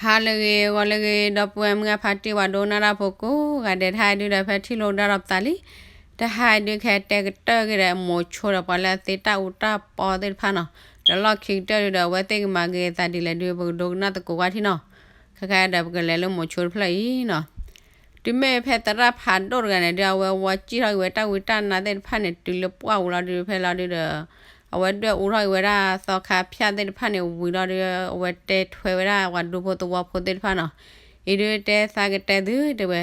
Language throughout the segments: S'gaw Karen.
ဟါလၢအဂ့ၤ ဂီၤလၢအဂ့ၤ ဒီပုၢ်ဝဲၢ်မုၢ်အဖါတံၢ် ပှၤဒိကနၣ်တၢ်ဖိကိးဂၤဒဲး တဟါအံၤဒုဒီး ဖဲထံၣ်လိာ်ကဒါဒီးပသးလံ. တဟါအံၤဒုခဲတဲကတၢၢ်က့ၤဒီး မိၤဆိဒီးပှၤလၢအသ့တၢ်အူတၢ်ပီသ့ၣ်တဖၣ်နီၤ. ဒီးလီၢ်ခံကတၢၢ်ဒုဒီး အဝဲသ့ၣ်ကမၤက့ၤအသးဒ်လဲၣ်ဒု ပကဒိကနၣ်သကိးကွၢ်ထံနီၤ. ခဲခါဒီးပကလဲၤလၢမိၤဆိတဖျၢၣ်အံၤနီၤ. တုၤမ့ၢ်ဖဲသရၣ်ဖးဒိၣ်တဂၤန့ၣ်ဒု အဝဲဝီစံၣ်ထီၣ်က့ၤဝဲတၢ်ဝံတၢ်နါသ့ၣ်တဖၣ်န့ၣ် တုၤလၢပှၢ်ပူၤလီၤဒု ဖဲလီၤဒုဒီး အဝဲဒွဲၣ်အူထီၣ်က့ၤဝဲဒၣ်သီခါဖၠၣ်သ့ၣ်တဖၣ်န့ၣ်ဝံၤလီၤဒု အဝဲတဲထွဲဝဲဒၣ် ပှၤဒူဖိသဝီဖိသ့ၣ်တဖၣ်နီၤ. အံၤဒုတဲသးကတဲသုတဲဝဲ,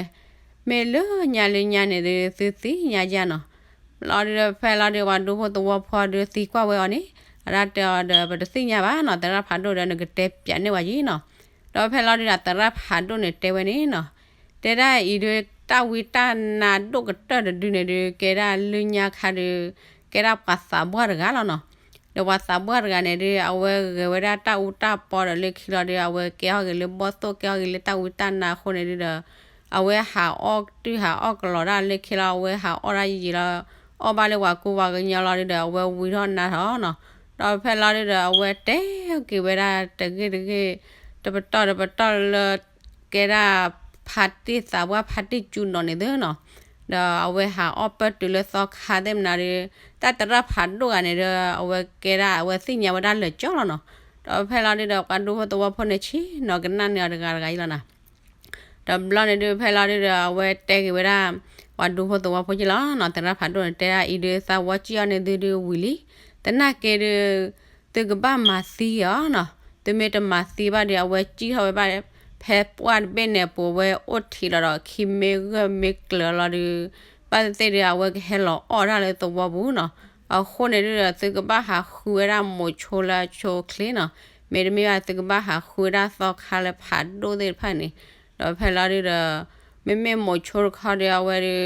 မ့ၢ်လၢညါလၢညါန့ၣ်ဒု သုသ့ၣ်ညါယါနီၤ. လီၤဒုဒီး ဖဲလီၤဒု ပှၤဒူဖိသဝီဖိဒုသံကွၢ်ဝဲအီၤန့ၣ်, အတၢ်တဲအီၤဒီး ပတသ့ၣ်ညါဘၣ်နီၤ, သရၣ်ဖးဒိၣ်ဒီး နကတဲပၠးန့ၢ်ဝဲယံၤနီၤ. ဒီးဖဲလီၤဒုဒီး သရၣ်ဖးဒိၣ်န့ၣ်တဲဝဲန့ၣ်နီၤ, တဲဒၣ်အံၤဒု တၢ်ဝံတၢ်နါဒိၣ်ကတၢၢ်တဒုန့ၣ်ဒု ကဲဒၣ်လၢညါခါဒု ကဲဒၣ်ပှၤသးပှၢ်တဂၤလီၤနီၤ. ဒီးပှၤသးပှၢ်တဂၤန့ၣ်ဒု အဝဲဂဲၤဝဲဒၣ်တၢ်အူတၢ်ပီဒီးလၢခံလီၤဒု အဝဲကဲထီၣ်က့ၤလၢဘီၣ်သိၣ် ကဲထီၣ်က့ၤလၢတၢ်ဝံတၢ်နါအဃိန့ၣ်ဒုဒီး အဝဲဟးအီၣ်တုၢ်ဟးအီၣ်ကလီၤဒၣ်လၢခံလီၤ အဝဲဟးအီၣ်ဒၣ်ယံာ်ယံာ်လီၤ, အီၣ်ဘၣ်လၢပှၤကူပှၤကညီလီၤဒုဒီး အဝဲဝံထီၣ်နါထီၣ်နီၤ. ဒီးဖဲလီၤဒုဒီး အဝဲတဲက့ၤဝဲဒၣ်တဂ့ၢ်တဂ့ၢ် တပတီၢ်တပတီၢ်လၢ ကဲဒၣ်ဖါတံၢ်သးပှၢ်ဖါတံၢ်ကၠူနီၤန့ၣ်သုနီၤ. ဒီးအဝဲဟးအီၣ်ပၢၢ်တုၤလၢသီခါသ့ၣ်မနုၤဒု တၢ်သရၣ်ဖးဒိၣ်ဂၤန့ၣ်ဒီး အဝဲကဲဒၣ်အဝဲသ့ၣ်ညါဝဲဒၣ်လၢာ်ကၠီလီၤနီၤ. ဒီးဖဲလီၤဒုဒီး ပှၤဒူဖိသဝီဖိန့ၣ် ဆ့ၣ်နီၤကနၣ်န့ၢ်အီၤတဂၤတဂၤအံၤလီၤနီၤ. တဘျီန့ၣ်ဒု ဖဲလီၤဒုဒီး အဝဲတဲက့ၤဝဲဒၣ် ပှၤဒူဖိသဝီဖိက့လီၤနီၤ, သရၣ်ဖးဒိၣ်န့ၣ် တဲဒၣ်အံၤဒု သးဝီစံၣ်အီၤန့ၣ်သုဒုဝံၤလံ, သနာ်က့ဒု သုကဘၣ်မၤသံအီၤနီၤ. သုမ့ၢ်တမၤသံဘၣ်ဒီး အဝဲစံၣ်ထီၣ်ဝဲဘၣ် ဖဲပှၢ်တဘ့ၣ်န့ၣ်အပူၤ အဝဲအိၣ်ထံးလီၤဒီးခံမ့ၢ်ဂၢၢ်မ့ၢ်ကျၢၤလီၤဒု ဘၣ်သ့ၣ်သ့ၣ်ဒု အဝဲကဟဲလီၤအီၣ်ဒၣ်လၢသဝီပူၤနီၤ. အဃိန့ၣ်ဒုဒီး သုကဘၣ်ဟးဃုဝဲဒၣ်မိၤဆိလၢအဆိအချ့နီၤ. မ့တမ့ၢ်ဘၣ် သုကဘၣ်ဟးဃုဝဲဒၣ်သီခါလၢဖးဒိၣ်သ့ၣ်တဖၣ်န့ၣ်. ဒီးဖဲလီၤဒုဒီး မ့မ့ၢ်မိၤဆိတခီဒီး အဝဲဒု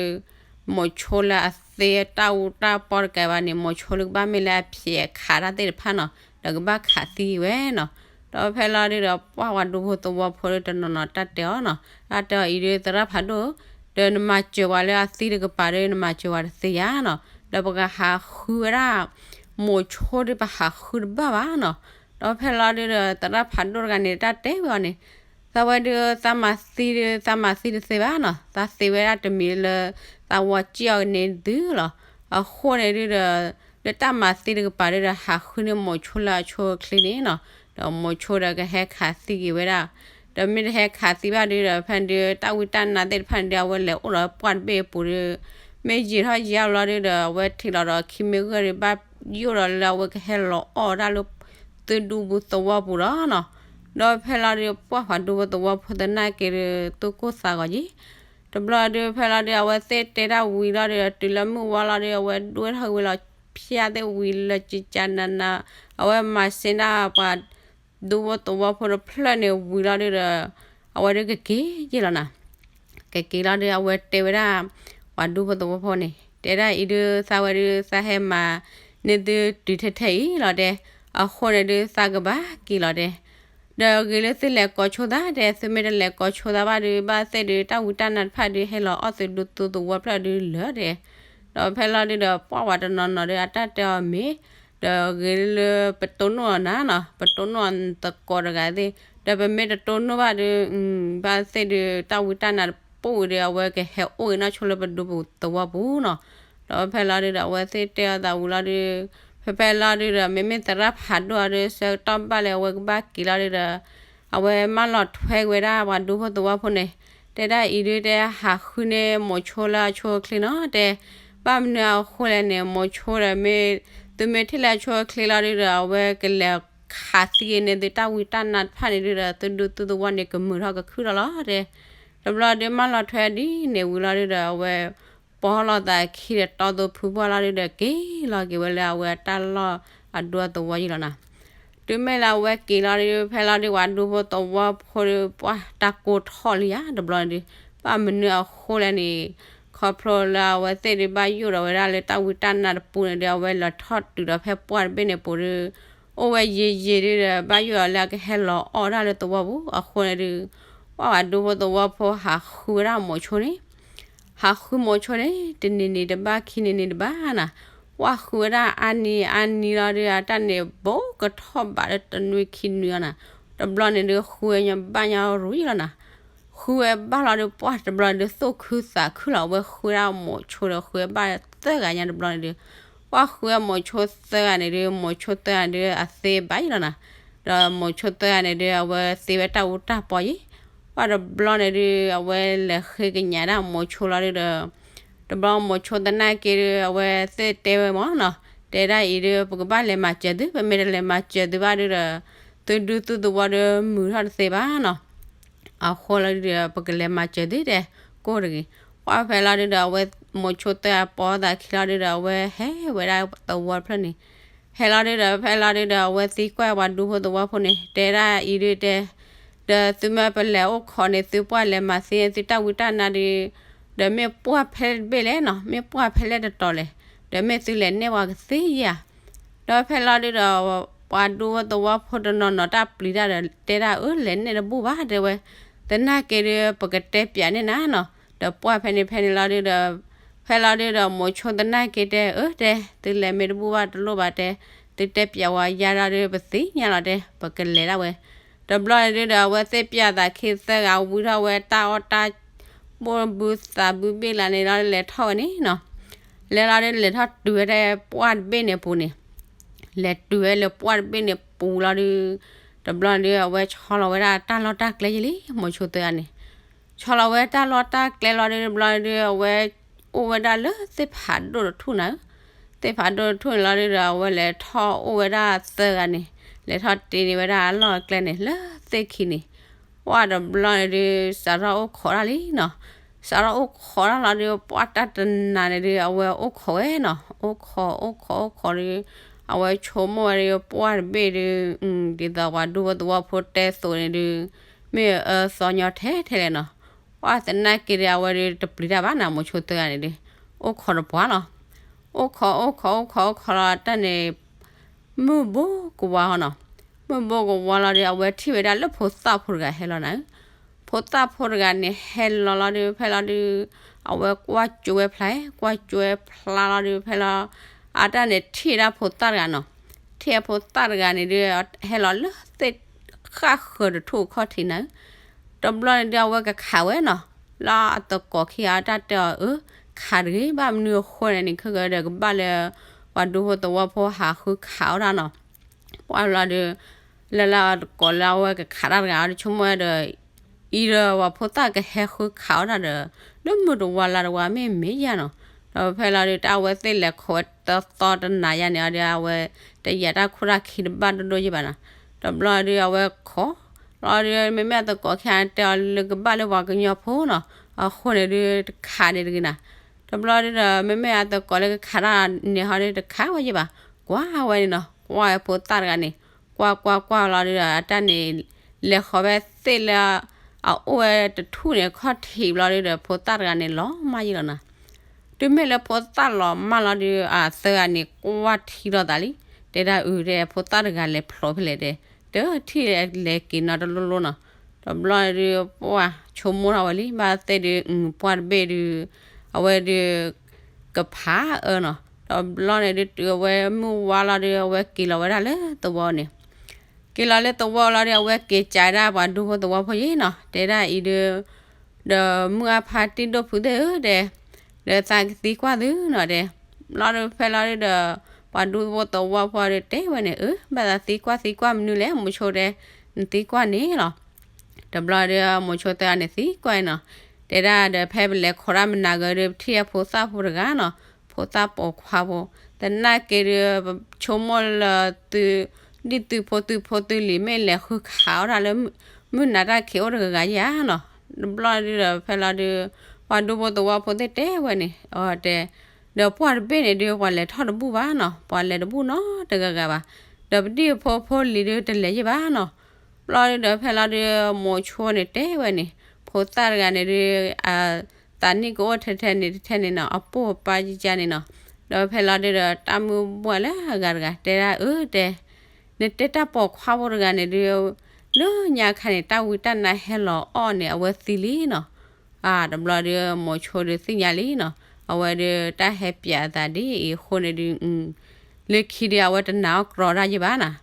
မိၤဆိလၢအသ့တၢ်အူတၢ်ပီတကးဘၣ်န့ၣ် မိၤဆိလၢကဘၣ်မ့ၢ်လၢအဖျဲးခးတၢ်သ့ၣ်တဖၣ်နီၤ, ဒီးကဘၣ်ခးသံဝဲနီၤ. ဒီးဖဲလီၤဒုဒီး ပှၢ်ပှၤဒူဖိသဝီဖိဒုတနီၤနီၤတၢ်တဲအီၤနီၤ, တၢ်တဲအီၤအံၤဒု သရၣ်ဖးဒိၣ်, ဒီးနမၤစၢၤပှၤလၢအသံတကပၤဒု နမၤစၢၤပှၤတသ့ဧါနီၤ, ဒီးပကဟးဃုဝဲဒၣ် မိၤဆိဒု ပဟးဃုတဘၣ်ဘၣ်နီၤ. ဒီးဖဲလီၤဒုဒီး သရၣ်ဖးဒိၣ်တဂၤန့ၣ် တၢ်တဲဝဲအီၤန့ၣ်, သးဝဲဒု သးမၤသံဒု သးမၤသံတသ့ဘၣ်နီၤ, သးသ့ဝဲဒၣ်တမံၤလၢ သးဝီစံၣ်အီၤန့ၣ်သုလီၤ. အဃိန့ၣ်ဒုဒီး လၢတၢ်မၤသံတကပၤဒုဒီး ဟးဃုန့ၢ်မိၤဆိလၢအဆိအချ့န့ၣ်နီၤ, ဒီးမိၤဆိဒီးကဟဲခးသံက့ၤဝဲဒၣ်. ဒီးမ့ၢ်တဟဲခးသံဘၣ်ဒုဒီး ဖဲဒု တၢ်ဝံတၢ်နါသ့ၣ်တဖၣ်န့ၣ်ဒု အဝဲလဲၤအိၣ်ဒီးပှၢ်တဘ့ၣ်အပူၤဒု မ့ၢ်ယံာ်ထီၣ်ယံာ်လီၤဒုဒီး အဝဲထံၣ်လီၤဒီးခံမ့ၢ်ဂၢၢ်ဒု ဘၣ်ယိၣ်ဒီးလၢအဝဲကဟဲလီၤအီၣ်ဒၣ်လၢ သုဒူပူၤသဝီပူၤလီၤနီၤ. ဒီးဖဲလီၤဒု ပှၢ်ပှၤဒူဖိသဝီဖိသနာ်က့ဒု သူၣ်ကိၢ်သးဂီၤယံၤ. တဘျီဒု ဖဲလီၤဒု အဝဲသ့ၣ်တဲတၢ်ဝံၤလီၤဒု တုၤလၢမုၢ်ဝါလီၤဒု အဝဲဒွဲၣ်ထီၣ်က့ၤဝဲလီၤ ဖၠၣ်သ့ၣ်ဝံၤလၢကကနန, အဝဲမၤစ့ဒၣ်ပှၤဒူဖိသဝီဖိတဖျၢၣ်န့ၣ်ဝံၤလီၤဒုဒီး အဝဲဒုကက့ၤယ့ၢ်လီၤနီၤ. ကက့ၤလီၤဒု အဝဲတဲဝဲဒၣ် ပှၤဒူဖိသဝီဖိန့ၣ် တဲဒၣ်အံၤဒု သးဝဲဒု သးဟဲမၤန့ၢ်သုတုၤထဲထဲအံၤလီၤတဲ, အဃိန့ၣ်ဒု သးကဘၣ်က့ၤလီၤတဲ. ဒီးဂ့ၤလၢသုလဲၤကိးဆိသးတဲ, သုမ့ၢ်တလဲၤကိးဆိသးဘၣ်ဒု ဘၣ်သ့ၣ်ဒု တၢ်ဝံတၢ်နါတဖၣ်ဒု ဟဲလီၤအီၣ်သုဒူသူသဝီဖျၢၣ်ဒုလၢာ်တဲ. ဒီးဖဲလီၤဒုဒီး ပှၢ်ပှၤတနီၤနီၤဒု အတၢ်တဲအီၤမ့ၢ်, ဒီးဂ့ၤလၢပတိၢ်နီၣ်အီၤနၤနီၤ, ပတိၢ်နီၣ်အီၤသကိးတဂၤသ့ၣ်, ဒီးပမ့ၢ်တတိၢ်နီၣ်ဘၣ်ဒု ဘၣ်သ့ၣ်ဒု တၢ်ဝံတၢ်နါတပူၤဒု အဝဲကဟဲအိၣ်ဂ့ၤနီၢ်ဆိလၢပဒူပူၤသဝီပူၤနီၤ. ဒီးဖဲလီၤဒုဒီး အဝဲသ့ၣ်တဲအီၤသးဝံၤလီၤဒု ဖဲဖဲလီၤဒုဒီး မ့မ့ၢ်သရၣ်ဖးဒိၣ်အီၤဒု ဆၢကတီၢ်ဘၣ်လၢအဝဲကဘၣ်က့ၤလီၤဒုဒီး အဝဲမၢလီၤထွဲဝဲဒၣ်ပှၤဒူဖိသဝီဖိန့ၣ်, တဲဒၣ်အံၤဒုတဲ ဟးဃုန့ၢ်မိၤဆိလၢအဆိအချ့နီၤတဲ, ဘၣ်မနုၤအဃိလဲၣ်န့ၣ် မိၤဆိဒီးမ့ၢ် သုမ့ၢ်ထံၣ်လၢအဆိအချ့လီၤဒုဒီး အဝဲကလဲၤခးသံက့ၤန့ၢ်သုတၢ်ဝံတၢ်နါတဖၣ်န့ၣ်ဒုဒီး သုဒူသုသဝီန့ၣ် ကမုာ်ထီၣ်ကခုၣ်ထီၣ်လီၤတဲ. တဘျီဒုမၢလီၤထွဲဒ်န့ၣ်ဝံၤလီၤဒုဒီး အဝဲ ပီၢ်လီၤသးခံဒီးတီသိဖုပှၢ်လီၤဒုဒီး က့ၤလီၤက့ၤဝဲလၢအဝဲအတၢ်လီၢ်အဒူအသဝီယံၤလီၤနီၤ. တုၤမ့ၢ်လၢအဝဲက့ၤလီၤဒု ဖဲလီၤဒု ပှၤဒူဖိသဝီဖိဒု ပှၢ်တၢ်ကိၢ်ထီၣ်လံဧါ တဘျီန့ၣ်ဒု, ဘၣ်မနုၤအဃိလဲၣ်န့ၣ် ခီဖျိလၢအဝဲသ့ၣ်ဒု ဘၣ်ယိၣ်ဒီးဝဲဒၣ်လၢတၢ်ဝံတၢ်နါတပူၤန့ၣ်ဒု အဝဲလီၤထီၣ်တုၤဒီးဖဲပှၢ်တဘ့ၣ်န့ၣ်ပူၤဒု အိၣ်ဝဲယံာ်ယံာ်ဒုဒီး ဘၣ်ယိၣ်ဒီးလၢအကဟဲလီၤအီၣ်ဒၣ်လၢသဝီပူၤအဃိန့ၣ်ဒု ပှၢ်ပှၤဒူဖိသဝီဖိဟးဃုဝဲဒၣ်မိၤဆိန့ၣ် ဟးဃုမိၤဆိန့ၣ် တနံၤနံၤတဘၣ် ခံနံၤနံၤတဘၣ်နၤ, ပှၢ်ဃုဝဲဒၣ်အါနံၤအါနံၤလီၤဒု အတၢ်န့ၣ် ဘူးကထီၣ်ဘးလၢတနွံခံနွံအီၤနၤ, တဘျီန့ၣ်ဒုး ဃုဝဲညီဘၣ်ညီရူၤယံလီၤနၤ. ဃုဝဲဘၣ်လီၤဒုး ပှၢ်တဘျီဒုး သူၣ်ခုသးခုလီၤ. အဝဲဃုဝဲဒၣ်မိၤဆိဒီး ဃုဝဲဘၣ်သၢဂၤညါတဘျီန့ၣ်ဒုး, ပှၢ်ဃုဝဲမိၤဆိသၢဂၤန့ၣ်ဒုး မိၤဆိသၢဂၤန့ၣ်ဒုး အသ့ဘၣ်ယံလီၤနၤ. ဒီးမိၤဆိသၢဂၤန့ၣ်ဒုး အဝဲသ့ဝဲတၢ်အူတၢ်ပီယံၤ. ပှၢ်တဘျီန့ၣ်ဒုး အဝဲလဲၤဃ့ကညးဒၣ်မိၤဆိလီၤဒုးဒီး တဘျီမိၤဆိသနာ်က့ဒုး အဝဲသ့ၣ်တဲဝဲမၢ်နီၤ, တဲဒၣ်အံၤဒုး ပကဘၣ်လဲၤမၤစၢၤသု, ပမ့ၢ်တလဲၤမၤစၢၤသုဘၣ်ဒုးဒီး သုဒူသုသဝီဒုး မုာ်ထီၣ်တသ့ဘၣ်နီၤ. အဃိလီၤဒုးဒီး ပကလဲၤမၤစၢၤသုတဲ, ကိၢ်တဂ့ၤ. ပှၢ်ဖဲလီၤဒုးဒီး အဝဲမိၤဆိသၢဂၤပိာ်သးခံလီၤဒုးဒီး အဝဲဟဲဝဲဒၣ်သဝီတဖျၢၣ်န့ၣ်, ဟဲလီၤဒုးဒီး ဖဲလီၤဒုးဒီး အဝဲသံကွၢ်ပှၤဒူဖိသဝီဖိန့ၣ် တဲဒၣ်အံၤဒုးတဲ ဒီးသုမ့ၢ်ပလဲၤအိၣ်ခိးန့ၣ် သုပှၢ်လဲၤမၤသ့န့ၣ် သုတၢ်ဝံတၢ်နါဒုး ဒီးမ့ၢ်ပှၢ်ဖဲလဲၣ်တဘ့ၣ်လဲၣ်နီၤ, မ့ၢ်ပှၢ်ဖဲလဲၣ်တတီၤလဲၣ်, ဒီးမ့ၢ်သုလဲၤနဲၣ်ပှၤကသ့ဧါ. ဒီးဖဲလီၤဒုးဒီး ပှၤဒူဖိသဝီဖိတနီၤနီၤတၢ်ပျံၤတၢ်ဒီး တဲဒၣ်အၢ လဲၤနဲၣ်တဘူၣ်ဘၣ်တဲဝဲ, သနာ်က့ဒုး ပကတဲပၠးန့ၢ်နၤနီၤ, ဒီးပှၢ်ဖဲန့ၣ်ဖဲန့ၣ်လီၤဒုးဒီး ဖဲလီၤဒုးဒီး မိၤဆိသနာ်က့တဲအၢတဲ သုလဲၤမ့ၢ်တဘူၣ်ဘၣ်တလိၣ်ဘၣ်တဲ, သုတဲပၠးဝဲယါဒီးဒုး ပသ့ၣ်ညါလီၤတဲ ပကလဲၤဒၣ်ဝဲ. တဘျီန့ၣ်ဒုးဒီး အဝဲသ့ၣ်ပၠးသးခံသၢဂၤ ဝံထီၣ်ဝဲတၢ်အီၣ်တၢ် ဘိၣ်ဘုသးဘုဘ့ၣ်လၢန့ၣ်လီၤ လဲၤထီၣ်ဝဲန့ၣ်နီၤ. လဲၤလီၤဒုး လဲၤထီၣ်တုၤဝဲဒၣ်ပှၢ်တဘ့ၣ်န့ၣ်ပူၤန့ၣ်, လဲၤတုၤဝဲလၢပှၢ်တဘ့ၣ်န့ၣ်ပူၤလီၤဒုး တဘျီန့ၣ်ဒုး အဝဲဆီလီၤဝဲဒၣ်တၢ်လီၢ်တၢ်ကျဲယံၤလံ မိၤဆိသၢဂၤန့ၣ် ဆီလီၤဝဲတၢ်လီၢ်တၢ်ကျဲလီၤဒုး တဘျီန့ၣ်ဒုး အဝဲအိၣ်ဝဲဒၣ်လၢသ့ၣ်ဖးဒိၣ်တထူၣ်နၤ, သ့ၣ်ဖးဒိၣ်တထူၣ်န့ၣ်လီၤဒုးဒီး အဝဲလဲၤထီၣ်အိၣ်ဝဲဒၣ်သၢဂၤန့ၣ်, လဲၤထီၣ်တ့န့ၢ်ဝဲဒၣ်အလီၢ်အကျဲန့ၣ် လၢသ့ၣ်ခံန့ၣ်, ပှၢ်တဘျီန့ၣ်ဒုး စးထီၣ်အိၣ်ခိးတၢ်လံနီၤ. စးထီၣ်အိၣ်ခိးတၢ်လီၤဒုး ပှၢ်တၢ်တနၤန့ၣ်ဒုး အဝဲအိၣ်ခိးဝဲနီၤ, အိၣ်ခိးအိၣ်ခိးအိၣ်ခိးဒုး အဝဲဆိကမိၣ်ဝဲဒုး ပှၢ်တဘ့ၣ်ဒုး ဒ်သိးပှၤဒူဖိသဝီဖိတဲသိးန့ၣ်ဒုး မ့ၢ်အအၢသီညီထဲထဲလဲၣ်နီၤ. ပှၢ်သနာ်က့ဒုး အဝဲဒုးတပျံၤတၢ်ဘၣ်နၤ မိၤဆိသၢဂၤန့ၣ်ဒုး အိၣ်ခိးတပှၢ်လီၤ. အိၣ်ခိးအိၣ်ခိးအိၣ်ခိးအိၣ်ခိးလီၤတၢ်န့ၣ် မုၢ်ဘိကဝါဟီနီၤ. မုၢ်ဘိကဝါလီၤဒုး အဝဲထံၣ်ဝဲဒၣ်လၢဖိသၣ်ဖိတဂၤဟဲလီၤနၤ. ဖိသၣ်ဖိတဂၤန့ၣ် ဟဲလီၤလီၤဒုး ဖဲလီၤဒုး အဝဲကွၢ်ကၠိဝဲဖျါ ကွၢ်ကၠိဝဲဖျါလီၤဒုး ဖဲလီၤ အတၢ်န့ၣ်ထံၣ်ဒၣ်ဖိသၣ်တဂၤနီၤ. ထံၣ်အဖိသၣ်တဂၤန့ၣ်ဒုး ဟဲလီၤလၢသ့ၣ်ဃၣ်ဃၢၤတထူၣ်အခီၣ်ထံးနၤ. တဘျီန့ၣ်ဒုး အဝဲကခးဝဲနီၤ. လၢအသကိးခံဂၤအတၢ်တဲအီၤ အၢ ခးတဂ့ၤ ဘၣ်မနုၤအဃိန့ၣ်န့ၣ် ခဲကဒီးကဘၣ်လၢ ပှၤဒူဖိသဝီဖိဟးဃုခးအီၣ်တၢ်နီၤ. ပှၢ်လီၤဒုး လၢလၢအသကိးလၢအဝဲကခးတၢ်တဂၤအီၤဒုး ဆိကမိၣ်ဝဲဒီး အံၤဒီးပှၤဖိသၣ်ကဟဲဃုခးအီၣ်တၢ်ဒီး လၢမုၢ်တဝါလါတဝါမ့ၢ်မ့ၢ်ယါနီၤ. ဒီးဖဲလီၤဒုး တၢ်အဝဲသ့ၣ်လဲၤခိးဝဲတသီတနၤယါန့ၣ်အီၤဒုး အဝဲတယာ်တၢ်ခိၣ်တၢ်ခံတဘၣ်ဒိၣ်ဒိၣ်ယဘၣ်နီၤ. တဘျီဒုး အဝဲခိးလီၤဒုး မ့မ့ၢ်အသကိးခံဂၤတဲအီၤလၢကဘၣ်လၢပှၤကညီဖိနီၤ. အဃိန့ၣ်ဒုး တခးန့ၣ်တဂ့ၤနၤ. တဘျီဒုးဒီး မ့မ့ၢ်အသကိးလၢကခးတၢ်န့ၣ်ဟီဒုး တခးဝဲယဘၣ်. ကွၢ်ဝဲန့ၣ်နီၤ. ကွၢ်ဝဲဖိသၣ်တဂၤန့ၣ် ကွၢ်ကွၢ်ကွၢ်လီၤဒုးဒီး အတၢ်န့ၣ် လဲၤဃီၤဖဲသ့ၣ်လၢ အအိၣ်ဝဲတထူၣ်န့ၣ် ခီၣ်ထံးဘျီဒုးဒီး ဖိသၣ်တဂၤန့ၣ်လီၤမၢ်ယံလီၤနၤ. တုၤမ့ၢ်လၢဖိသၣ်လီၤမၢ်လီၤဒုး အသၢဂၤန့ၣ် ကွၢ်ထံလီၤသးလံ. တဲဒၣ်အုး တဲ ဖိသၣ်တဂၤလဲၤဖျိးဖဲလဲၣ်တဲ. တထံၣ်လဲၤက့ၤနီတလိၤလိၤနီၤ. တဘျီဒုး ပှၢ်ဆိကမိၣ်ထီၣ်ဝဲလံ ဘၣ်သ့ၣ်ဒုး ပှၢ်တဘ့ၣ်ဒုး အဝဲဒုး ကဖးအၢနီၤ. တဘျီန့ၣ်ဒုး တုၤအဝဲမုၢ်ဝါလီၤဒုး အဝဲက့ၤလီၤဝဲဒၣ်လၢသဝီန့ၣ် က့ၤလီၤလၢသဝီလီၤဒုး အဝဲက့ၤကးဒၣ်ပှၤဒူဖိသဝီဖိယံၤနီၤ. တဲဒၣ်အံၤဒုး ဒီးမုၢ်အါဖးတံၢ်ဒိၣ်ဖုသ့ၣ်ဧၢ တဲ ဒီးသးကသံကွၢ်သုနီၤတဲ. လီၤဒုးဖဲလီၤဒုးဒီး ပှၤဒူဖိသဝီဖိဒုးတဲဝဲန့ၣ် အၢ ဘၣ်သးသံကွၢ်သံကွၢ်မနုၤလဲၣ် မိၤဆိတဲ နသံကွၢ်န့ၣ်လီၤ. တဘျီဒုး မိၤဆိတဲအီၤန့ၣ်သံကွၢ်အံၤနီၤ. တဲဒၣ်ဒီးဖဲပလဲၤခိးတၢ်မနၤဂ့ၤဒုး ပထံၣ်အဖိသၣ်ဖိတဂၤနီၤ. ဖိသၣ်ပိာ်ခွါဖိ သနာ်က့ဒုး ပဆိကမိၣ်လၢသု ဒ်သုဖိသုဖိသုလံၤမ့ၢ်လဲၤဃုခးအီၣ်တၢ်လၢ မုၢ်နၤတၢ်ခံးအိၣ်တဂၤဂၤယၤနီၤ. တဘျီဒုးဒီးဖဲလီၤဒုး ပှၤဒူဖိသဝီဖိသ့ၣ်တဲဝဲန့ၣ် အတဲ ဒီးပှၢ်တဘ့ၣ်န့ၣ်ဒုး ပှၤလဲၤထီၣ်တဘူၣ်ဘၣ်နီၤ. ပှၤလဲၤတဘူၣ်နီတဂၤဂၤဘၣ်. ဒီးပဒံၣ်ဖိဖိလံၤဒုးတလဲၤယံၤဘၣ်နီၤ. ဘျီဒုးဒီးဖဲလီၤဒုး မိၤဆိန့ၣ်တဲဝဲန့ၣ် ဖိသၣ်တဂၤန့ၣ်ဒုး သးနံၣ်ကအိၣ်ထဲထဲန့ၣ်ထဲထဲန့ၣ်နီၤ အပိၢ်အပၢ်ယကန့ၣ်နီၤ. ဒီးဖဲလီၤဒုးဒီး တၢ်မုၢ်ဘှၢ်လၢအဂၤတဂၤ တဲဒၣ်အၢ တဲ နတဲတၢ်ပိာ်ခွါဖိတဂၤန့ၣ်ဒုး လၢညါခါန့ၣ် တၢ်ဝံတၢ်နါဟဲလီၤအီၣ်န့ၣ် အဝဲသံလံနီၤ. တဘျီဒုး မိၤဆိဒုးသ့ၣ်ညါလံနီၤ. အဝဲဒုးတၢ်ဟဲပၠးအသးဒ်အံၤအဃိန့ၣ်ဒုး လၢခံဒုး အဝဲတနာ်အီၣ်ကြီတၢ်ယံၤဘၣ်နီၤ.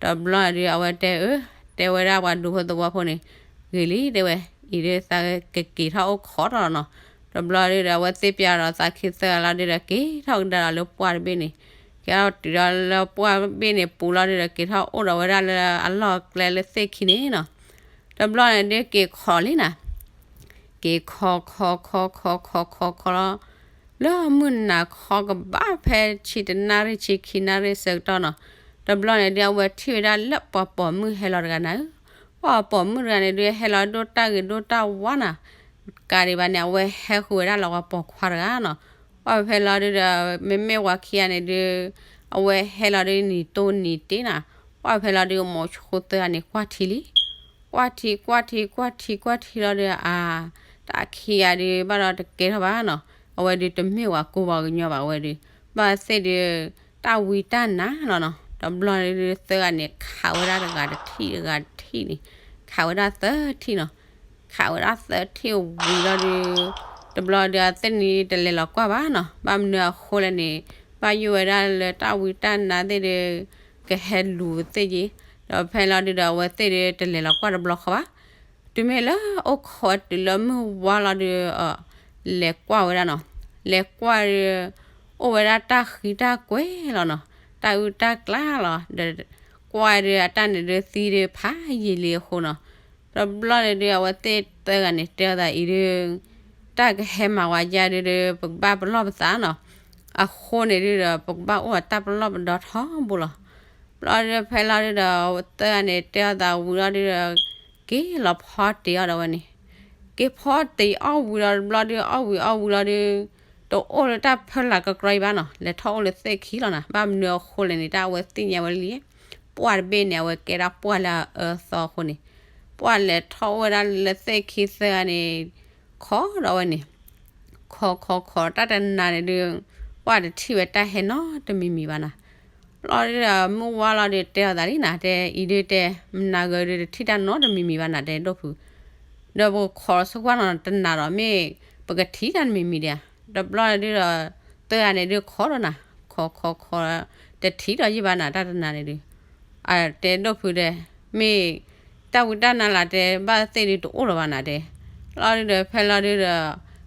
တဘျီဒုး အဝဲတဲအၢ တဲဝဲဒၣ်ပှၤဒူဖိသဝီဖိန့ၣ်, ဂ့ၤလံ တဲဝဲ, အံၤဒုးသးကက့ၤထီၣ်အိၣ်ခိးထီၣ်လီၤနီၤ. တဘျီဒုးဒီး အဝဲသ့ၣ်ပျဲဒီးသးခံသၢဂၤလီၤဒုးဒီး က့ၤထီၣ်ကဒါဒီးလၢပှၢ်တဘ့ၣ်န့ၣ်, က့ၤထီၣ်တုၤဒီးလၢပှၢ်တဘ့ၣ်န့ၣ်ပူၤလီၤဒုးဒီး က့ၤထီၣ်အိၣ်ဒီးဝဲဒၣ်လၢအလီၢ်ကျဲလၢသ့ၣ်ခံန့ၣ်နီၤ. တဘျီန့ၣ်ဒုးက့ၤခိးလံနၤ က့ၤခိးခိးခိးခိးခိးခိးခိးလီၤ, လၢမုၢ်နၤခီကဘၣ်ဖဲဆံတနၣ်ရံၣ်ဆံခံနၣ်ရံၣ်ဆၢကတီၢ်နီၤ. တဘျီန့ၣ်ဒုး အဝဲထံၣ်ဝဲဒၣ်လၢပှၤပိာ်မုၣ်ဟဲလီၤတဂၤနၤဧၢ, ပှၤပိာ်မုၣ်တဂၤန့ၣ်ဒုး ဟဲလီၤဒိၣ်တၢ်ဂ့ၤဒိၣ်တၢ်ဝါနၤ, ကးဒံးဘၣ်န့ၣ် အဝဲဟဲဃုာ်ဝဲဒၣ်လၢပှၤပိာ်ခွါတဂၤနီၤ. ပှၢ်ဖဲလီၤဒုးဒီး မ့မ့ၢ်ပှၤခံဂၤန့ၣ်ဒုး အဝဲဟဲလီၤဒုးနံၤတိၢ်နံၤတ့နၤ, ပှၢ်ဖဲလီၤဒုး မိၤဆိသၢဂၤန့ၣ် ကွၢ်ထံလံ ကွၢ်ထံ ကွၢ်ထံ ကွၢ်ထံ ကွၢ်ထံလီၤဒီး အါ, တၢ်ခံဂၤဒုး ဘၣ်ဒီးတကဲထီၣ်ဘၣ်နီၤ, အဝဲဒုးတမ့ၢ်ပှၤကူပှၤကညီဘၣ်ဝဲဒုး, ဘၣ်သ့ၣ်ဒုး တၢ်ဝံတၢ်နါလီၤနီၤ. တဘျီန့ၣ်ဒုး သၢဂၤန့ၣ်ခးဝဲဒၣ်တဂၤတထံၣ်တဂၤတထံၣ်န့ၣ်, ခးဝဲဒၣ်သၢထံၣ်နီၤ. ခးဝဲဒၣ်သၢထံၣ်ဝံၤလီၤဒုး, တဘျီဒုး အသ့ၣ်န့ၣ်တလဲၤလီၤကွၢ်ဘၣ်နီၤ, ဘၣ်မနုၤအဃိလဲၣ်န့ၣ်, ဘၣ်ယိၣ်ဝဲဒၣ်လၢတၢ်ဝံတၢ်နါသ့ၣ်ဒုး ကဟဲလူၤသ့ၣ်က့, ဒီးဖဲလီၤဒုးဒီး အဝဲသ့ၣ်ဒုးတလဲၤလီၤကွၢ်တဘျီဃီဘၣ်. တုၤမ့ၢ်လၢအိၣ်ခိးတုၤလၢမုၢ်ဝါလီၤဒုး လဲၤကွၢ်ဝဲဒၣ်နီၤ, လဲၤကွၢ်ဒုး အိၣ်ဝဲဒၣ်တၢ်ဃံတၢ်ကွဲၤလီၤနီၤ, တၢ်အုၣ်တၢ်ကျါလီၤ, ဒီးကွၢ်ဒုး အတၢ်န့ၣ်ဒုးသံဒုးဖးယံာ်လံအဃိနီၤ. တဘျီန့ၣ်ဒုး အဝဲသ့ၣ်သၢဂၤန့ၣ်တဲအသးအံၤဒုး တၢ်ကဟဲမၤဝဲယါဒုးဒီး ပကဘၣ်ပလီၢ်ပသးနီၤ, အဃိန့ၣ်ဒုးဒီး ပကဘၣ်အိၣ်အတၢ်ပလီၢ်ပဒီထီဘိလီၤ. ဘျီဒုးဖဲလီၤဒုးဒီး သၢဂၤန့ၣ်တဲအသးဝံၤလီၤဒုးဒီး က့ၤလီၤဖီတ့ၤအီၤဒီးဝဲန့ၣ်, က့ၤဖီတ့ၤအီၣ်ဝံၤဒီးတဘျီဒုး အီၣ်ဝံၤအီၣ်ဝံၤလီၤဒုး တအိၣ်လၢတၢ်ဖၢလၢ်ကကြီအံၤဘၣ်နီၤ, လဲၤထီၣ်အိၣ်လၢသ့ၣ်ခံလီၤနၤ. ဘၣ်မနုၤအဃိလဲၣ်န့ၣ် တၢ်အဝဲသ့ၣ်ညါဝဲလံ, ပှၢ်တဘ့ၣ်န့ၣ် အဝဲကဲဒၣ်ပှၢ်လၢအအၢသီအဃိန့ၣ်, ပှၢ်လဲၤထီၣ်အိၣ်ဝဲဒၣ်လၢသ့ၣ်ခံသၢဂၤန့ၣ် ခိးဒီးဝဲန့ၣ် ခိးခိးခိးတၢ်တနၤန့ၣ်ဒုး ပှၢ်တထံၣ်ဝဲတၢ်ဟဲနီတမံၤမံၤဘၣ်နၤ. လီၤဒုးဒီး မုၢ်ဝါလီၤဒုးတဲအီၤသးလံနၤ, တဲအံၤဒုးတဲ မနၤဂၤဒုးတထံၣ်တၢ်နီတမံၤမံၤဘၣ်နၤ တဲဒိၣ်ဖု, ဒီးပကခိးဆိကွၢ်နီၤ တနၤဒီးမ့ၢ်ပကထံၣ်တၢ်တမံၤမံၤဒံးဧါ. တဘျီဒုးဒီး သၢဂၤန့ၣ်ဒုးခိးဒီးနၤ, ခိးခိးခိး တထံၣ်ဒီးယံၢ်ဘၣ်နၤ တၢ်တနၤန့ၣ်ဒုး တဲဒိၣ်ဖုဒီး မ့ၢ်တၢ်ဝံတၢ်နါလၢတဲ ဘၣ်သ့ၣ်ဒုးတအိၣ်လၢၤဘၣ်နၤတဲ. လီၤဒုးဒီး ဖဲလီၤဒုးဒီး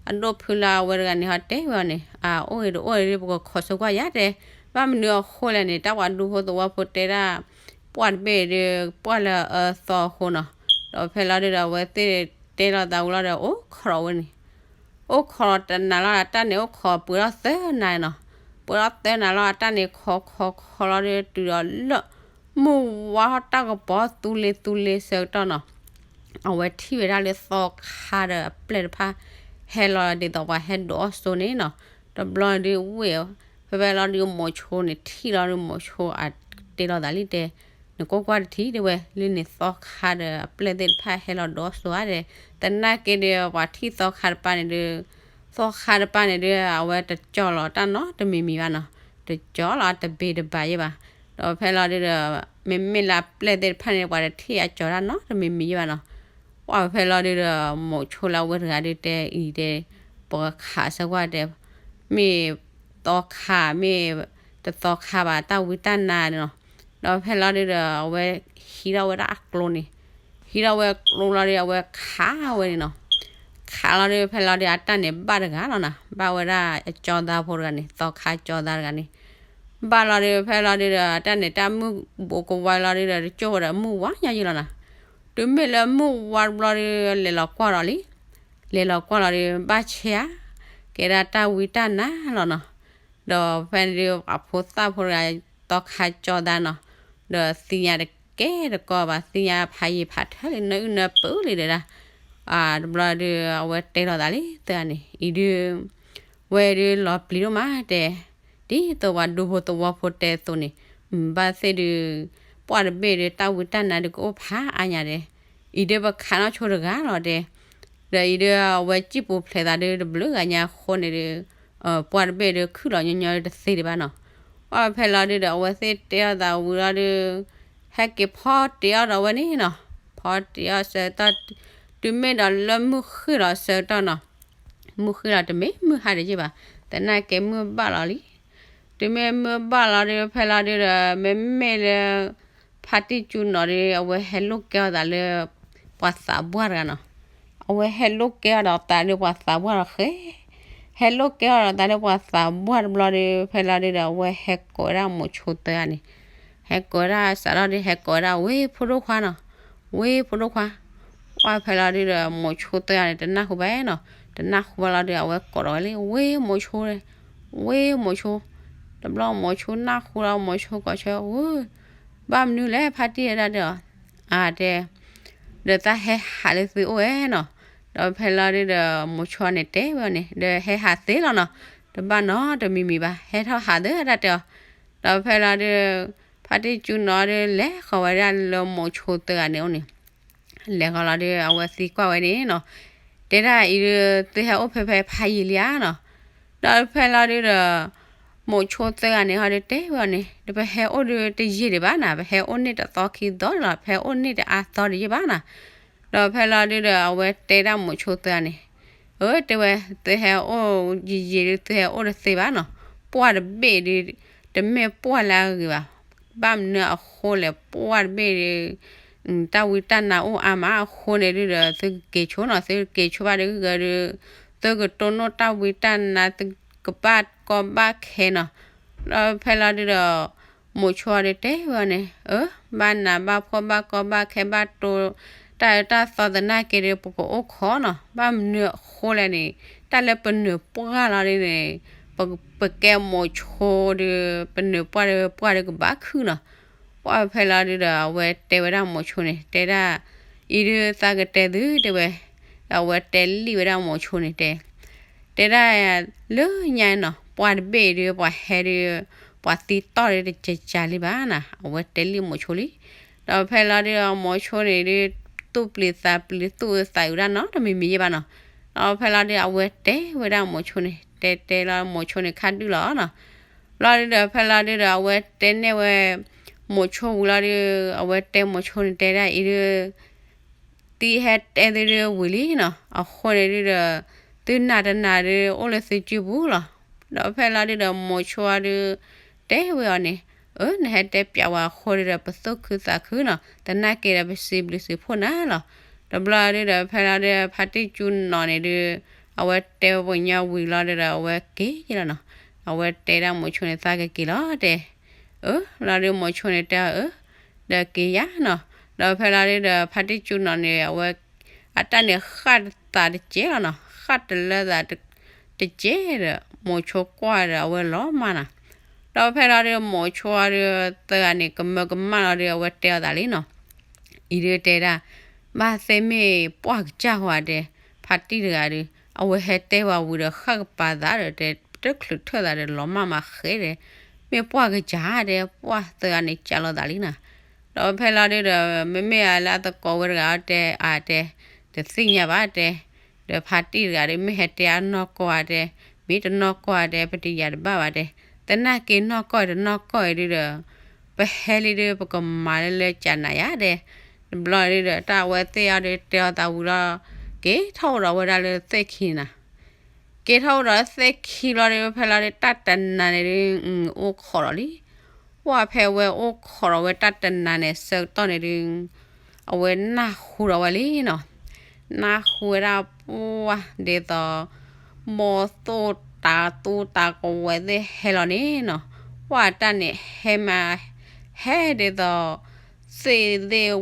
အဒိၣ်ဖုလၢအဝဲတဂၤန့ၣ် ဟီတဲဝဲအီၤန့ၣ် အအိၣ်ဂ့ၤတအိၣ်ဂ့ၤဒုး ပကခိးဆိကွၢ်ယါတဲ, ဘၣ်မနုၤအဃိလဲၣ်န့ၣ် တၢ်ပှၤဒူဖိသဝီဖိတဲဒၣ် ပှၢ်တဘ့ၣ်ဒုး ပှၢ်လၢအအၢသီအဃိနီၤ. ဒီးဖဲလီၤဒုးဒီး အဝဲသ့ၣ်တဲလိာ်သးဝံၤလီၤဒီး အိၣ်ခိးဒီးဝဲန့ၣ် အိၣ်ခိးတနၤလီၤ အတၢ်န့ၣ်အိၣ်ခိးပှဲၤထီၣ်သၢနၤနီၤ. ပှဲၤထီၣ်သၢနၤလီၤ အတၢ်န့ၣ်ခိးခိးခိးလီၤဒုး တုၤဒီးလၢ မုၢ်ဝါထီၣ်တၢ်ကပီၤသူလ့ၤသူလ့ၤဆၢကတီၢ်နီၤ. အဝဲထံၣ်ဝဲဒၣ်လၢသီခါဒီးအပျဲၢ်တဖၣ် ဟဲလီၤဒ်သိးပှၤဟဲဒုးအီၣ်စိန့ၣ်နီၤ. တဘျီဒုးဝ့ၢ် ဖဲဖဲလီၤဒုး မိၤဆိန့ၣ်ထံၣ်လီၤဒုး မိၤဆိအတဲလိာ်သးလံတဲ နကွၢ်ကွၢ်တထံၣ်တဲဝဲ လၢန့ၣ်သီခါဒီးအပျဲၢ်သ့ၣ်တဖၣ်ဟဲလီၤဒုးအီၣ်စိဧါတဲ. သနာ်က့ဒီး ပှၤထံၣ်သီခါတပၤန့ၣ်ဒုး သီခါတပၤန့ၣ်ဒုး အဝဲတကၠီလီၤတၢ်နီတမံၤမံၤဘၣ်နီၤ. တကၠီလီၤတဘ့ၣ်တဘၣ်ယဲၢ်ဘၣ်. ဒီးဖဲလီၤဒုးဒီး မ့မ့ၢ်လၢအပျဲၢ်သ့ၣ်တဖၣ်န့ၣ် ပှၤတထံၣ်အကၠီတၢ်နီတမံၤမံၤယဲၢ်ဘၣ်နီၤ. ပှၢ်ဖဲလီၤဒုးဒီး မိၤဆိလၢအဝဲတဂၤဒုးတဲအံၤတဲ ပကခးစၢကွၢ်တဲ မ့ၢ်သီခါ မ့ၢ်တသီခါဘၣ် တၢ်ဝံတၢ်နါန့ၣ်နီၤ. ဒီးဖဲလီၤဒုးဒီး အဝဲဟံးထီၣ်ဝဲဒၣ်အကျိန့ၣ်, ဟံးထီၣ်ဝဲကျိလီၤဒုး အဝဲခးဝဲန့ၣ်နီၤ. ခးလီၤဒုး ဖဲလီၤဒုး အတၢ်န့ၣ်ဘၣ်တဂၤလီၤနၤ, ဘၣ်ဝဲဒၣ်အကၠီသးဖိတဂၤန့ၣ် သီခါကၠီသးတဂၤန့ၣ် ဘၣ်လီၤဒုး ဖဲလီၤဒုးဒီး တၢ်န့ၣ်တၢ်မုၢ်ဘူးကဝါလီၤဒုးဒီး တကၠိၢ်ဝဲဒီးမုၢ်ဝါညါယံၤလီၤနၤ. တုၤမ့ၢ်လၢမုၢ်ဝါတဘျီဒုး လဲၤလီၤကွၢ်လီၤလံ. လဲၤလီၤကွၢ်လီၤဒုး ဘၣ်ဆဲးဧါ, ကဲဒၣ်တၢ်ဝံတၢ်နါလီၤနီၤ. ဒီးဖဲန့ၣ်ဒုး ပှၤဖိသၣ်ဖိတဂၤ သီခါကၠီသးနီၤ, ဒီးသ့ၣ်ညါတကဲတကီဘၣ် သ့ၣ်ညါဖးယံာ်ဖးထၢလံ နၢအုၣ်နၢပၢလံဒီးဒၣ် တဘျီဒုး အဝဲတဲလိာ်သးလံ သၢဂၤန့ၣ် အံၤဒုး ဝဲဒုးလီၤပျံၤဒိၣ်မးတဲ, ဒ်သိးပှၤဒူဖိသဝီဖိတဲအသိးန့ၣ် ဘၣ်သ့ၣ်ဒုး ပှၢ်တဘ့ၣ်ဒုး တၢ်ဝံတၢ်နါဒုးကအိၣ်ဖးအါညါတဲ, အံၤဒုးပခးနီၣ်ဆိတဂၤလီၤတဲ, ဒီးအံၤဒုးအဝဲစံၣ်ပူၤဖျဲးသးဒုးတဘျုးဂၤညါအဃိန့ၣ်ဒုး ပှၢ်တဘ့ၣ်ဒုးခုၣ်လီၤညီညီဒုးတသ့ဒံးဘၣ်နီၤ. ပှၢ်ဖဲလီၤဒုးဒီး အဝဲသ့ၣ်တဲအီၤသးဝံၤလီၤဒုး ဟဲက့ၤဖီတ့ၤအီၣ်ဒီးဝဲန့ၣ်နီၤ, ဖီတ့ၤအီၣ်ဆၢကတီၢ် တုၤမ့ၢ်ဒီးလၢမုၢ်ဃ့ၢ်လီၤဆၢကတီၢ်နီၤ, မုၢ်ဃ့ၢ်လီၤတမ့ၢ်မုၢ်ဟါတယံာ်ဘၣ်, သနာ်က့မုၢ်ဘၣ်လီၤလံ. တုၤမ့ၢ်မုၢ်ဘၣ်လီၤဒုး ဖဲလီၤဒုးဒီး မ့မ့ၢ်လၢ ဖါတံၢ်ကၠူနီၣ်ဒီး အဝဲဟဲလိာ်ကဲအီၤသးလၢ ပှၤသးပှၢ်တဂၤနီၤ. အဝဲဟဲလိာ်ကဲအီၤဒီးသးလၢပှၤသးပှၢ်လီၤဃဲ, ဟဲလိာ်ကဲအီၤဒီးသးလၢပှၤသးပှၢ်တဘျီဒီး ဖဲလီၤဒုဒီး အဝဲဟဲကိးဝဲဒၣ်မိၤဆိသၢဂၤန့ၣ်, ဟဲကိးဝဲဒၣ်စးထီၣ်ဒီး ဟဲကိးဝဲဒၣ်ဝ့ၢ်ဖိဒိၣ်ခွါနီၤ, ဝ့ၢ်ဖိဒိၣ်ခွါ. ပှၢ်ဖဲလီၤဒုဒီး မိၤဆိသၢဂၤန့ၣ် တနၢ်ဟူဘၣ်နီၤ, တနၢ်ဟူဘၣ်လီၤဒုဒီး အဝဲကိးထီၣ်ဝဲလံ ဝ့ၢ်မိၤဆိ, ဝ့ၢ်မိၤဆိ. တဘျီမိၤဆိနၢ်ဟူလီၤ မိၤဆိကိးဆၢ ဝ့ၢ် ဘၣ်မနုၤလဲၣ် ဖါတံၢ်ဝဲဒၣ်ဒီး, အတဲ, ဒီးသးဟဲဟးလၢသုအိၣ်ဝဲနီၤ. ဒီးဖဲလီၤဒုဒီး မိၤဆိန့ၣ်တဲဝဲအီၤန့ၣ် ဒီးဟဲဟးသ့လီၤနီၤ, တဘၣ်နီတမံၤမံၤဘၣ် ဟဲထီၣ်ဟးသ့ဒၣ်တဲအီၤ. ဒီးဖဲလီၤဒု ဖါတံၢ်ကၠူနီၣ်ဒီး လဲၤဃီၤဝဲဒၣ်လၢမိၤဆိသၢဂၤန့ၣ်အိၣ်န့ၣ် လဲၤဃီၤလီၤဒီး အဝဲသံကွၢ်ဝဲန့ၣ်နီၤ, တဲဒၣ်အံၤဒုး သုဟဲအိၣ်ဖဲဖဲဖးယံာ်လံဧါနီၤ. ဒီးဖဲလီၤဒုဒီး မိၤဆိသၢဂၤန့ၣ်ဟီဒုးတဲဝဲအီၤန့ၣ် ဒီးပဟဲအိၣ်ဒုးတယံာ်ဒံးဘၣ်နၤ, ပဟဲအိၣ်န့ၢ်တသီခံသီလီၤ, ပဟဲအိၣ်န့ၢ်တအါသီတယံာ်ဘၣ်နၤ. ဒီးဖဲလီၤဒုဒီး အဝဲတဲဒၣ်မိၤဆိသၢဂၤန့ၣ်, အၢ တဲဝဲ သုဟဲအိၣ်ယံာ်ယံာ်ဒုး သုဟဲအိၣ်တသ့ဘၣ်နီၤ, ပှၢ်တဘ့ၣ်ဒုး တမ့ၢ်ပှၢ်လၢအဂ့ၤဘၣ်. ဘၣ်မနုၤအဃိလဲၣ် ပှၢ်တဘ့ၣ်ဒုး တၢ်ဝံတၢ်နါအိၣ်အါမးအဃိန့ၣ်ဒုဒီး သုကက့ၤဆိနီၤ, သုကက့ၤဆိဘၣ်ဒုးဂ့ၤဒုး သုကတိၢ်နီၣ်တၢ်ဝံတၢ်နါ သုကဘၣ်ကီဘၣ်ခဲနီၤ. ဒီးဖဲလီၤဒုဒီး မိၤဆိဒုးတဲဝဲအီၤန့ၣ် အၢ ဘၣ်နးဘၣ်ဖှီၣ်ဘၣ်ကီဘၣ်ခဲဘၣ်တိၤ တၢ်အၢတၢ်သီသနာ်က့ဒုး ပကအိၣ်ခိးနီၤ, ဘၣ်မနုၤအဃိလဲၣ်န့ၣ် တၢ်လၢပနုာ်ပှၢ်လီၤဒုန့ၣ် ပကဲမိၤဆိဒုး ပနုာ်ပှၢ်ဒုး ပှၢ်ဒုးကဘၣ်ခုၣ်နီၤ. ပှၢ်ဖဲလီၤဒုဒီး အဝဲတဲဝဲဒၣ်မိၤဆိန့ၣ် တဲဒၣ် အံၤဒုးသးကတဲသုတဲဝဲ, ဒီးအဝဲတဲလံဝဲဒၣ်မိၤဆိန့ၣ်တဲ တဲဒၣ် လၢညါနီၤ ပှၢ်တဘ့ၣ်ဒုး ပှၤဟဲဒုး ပှၤသံတီၢ်ဒုးတကးကးလံဘၣ်နၤ, အဝဲတဲလံမိၤဆိလံ. ဒီးဖဲလီၤဒုဒီး မိၤဆိန့ၣ်ဒုး သူၣ်ပျံၤသးပျံၤ သူၣ်အုးသးအုးဒၣ်နီတမံၤမံၤယဲၢ်ဘၣ်နီၤ. ဒီးဖဲလီၤဒုဒီး အဝဲတဲဝဲဒၣ်မိၤဆိန့ၣ် တဲတဲလီၤမိၤဆိန့ၣ်ခါဒုၣ်လီၤနီၤ. လီၤဒုဒီး ဖဲလီၤဒုဒီး အဝဲတဲနဲၣ်ဝဲ မိၤဆိဝံၤလီၤဒုး အဝဲတဲမိၤဆိန့ၣ်တဲဒၣ်အံၤဒုး သံဟဲတဲသုဒုးဝံၤလံနီၤ, အဃိန့ၣ်ဒုဒီး သုနာ်တနာ်ဒုး အိၣ်လၢသုစုပူၤလီၤ. ဒီးဖဲလီၤဒုဒီး မိၤဆိဒုး တဲဝဲအီၤန့ၣ်, အၢ နဟဲတဲပၠးဝဲအဃိဒုဒီး ပသူၣ်ခုသးခုနီၤ, သနာ်က့ဒီး ပစံးဘျုးစံးဖှိၣ်နၤလီၤ. တဘျီဒုဒီး ဖဲလီၤဒုး ဖါတံၢ်ကၠူနီၣ်န့ၣ်ဒုး အဝဲတဲပှၤကညီဝံၤလီၤဒုဒီး အဝဲက့ၤလီၤနီၤ, အဝဲတဲဒၣ်မိၤဆိန့ၣ် သးကက့ၤလီၤတဲ အၢ လီၤဒုးမိၤဆိန့ၣ်တဲအီၤအၢ ဒီးက့ၤယၤနီၤ. ဒီးဖဲလီၤဒုဒီး ဖါတံၢ်ကၠူနီၣ်န့ၣ် အဝဲ အတၢ်န့ၣ်ဃၣ်သးတကဲလီၤနီၤ, ဃၣ်တလၢသးတကဲဒီး မိၤဆိကွၢ်ဒီး အဝဲလီၤမၢ်နီၤ. ဒီးဖဲလီၤဒုး မိၤဆိဒုး သၢဂၤန့ၣ် ကမၢကမၣ်လီၤဒုး အဝဲတဲအီၤသးလံနီၤ. အံၤဒုးတဲဒၣ် ဘၣ်သ့ၣ်မ့ၢ်ပှၢ်ကစၢ်ဃီတဲ ဖါတံၢ်တဂၤဒုး အဝဲဟဲတဲဝဲဝံၤဒီး ဃၣ်ကပၤသးဒီး တချုးထၢၣ်သးဒီး လီၤမၢ်မးဃဲဒီး မ့ၢ်ပှၢ်ကစၢ်တဲ ပှၢ်သၢဂၤန့ၣ်ကးလီၤသးလံနီၤ. ဒီးဖဲလီၤဒုဒီး မ့မ့ၢ်အလၢအသကိးဝဲတဂၤတဲ အတဲ တသ့ၣ်ညါဘၣ်တဲ, ဒီးဖါတံၢ်တဂၤဒီး မ့ၢ်ဟဲတဲအနီၢ်ကီၢ်တဲ မ့ၢ်တနီၢ်ကီၢ်တဲ ပတယၤတဘၣ်ဘၣ်တဲ, သနာ်က့နီၢ်ကီၢ်တနီၢ်ကီၢ်အံၤဒုဒီး ပဟဲလံဒု ပကမၤလၢလၢကနၤယါတဲ, တဘျီဒုဒီး တၢ်အဝဲသ့ၣ်အီၤဒုးတဲအီၤသးဝံၤလီၤ, က့ၤထီၣ်အိၣ်ဒီးဝဲဒၣ်လၢသ့ၣ်ခံနၤ က့ၤထီၣ်အိၣ်ဒီးသ့ၣ်ခံလီၤဒုး ဖဲလီၤဒုး တၢ်တနၤန့ၣ်ဒုး အိၣ်ခိးဒီးလံ. ပှၢ်ဖဲဝဲအိၣ်ခိးဒီးဝဲတၢ်တနၤန့ၣ် ဆၢကတီၢ်န့ၣ်ဒုး အဝဲနၢ်ဟူဒီးဝဲလံနီၤ. နၢ်ဟူဝဲဒၣ်ပှၢ်ဒ်သိး ဘီၣ်သိၣ်တၤသူတၤကဝဲၤသ့ၣ်ဟဲလီၤန့ၣ်နီၤ. ပှၢ်တၢ်န့ၣ်ဟဲမး ဟဲဒ်သိး သ့ၣ်သ့ၣ်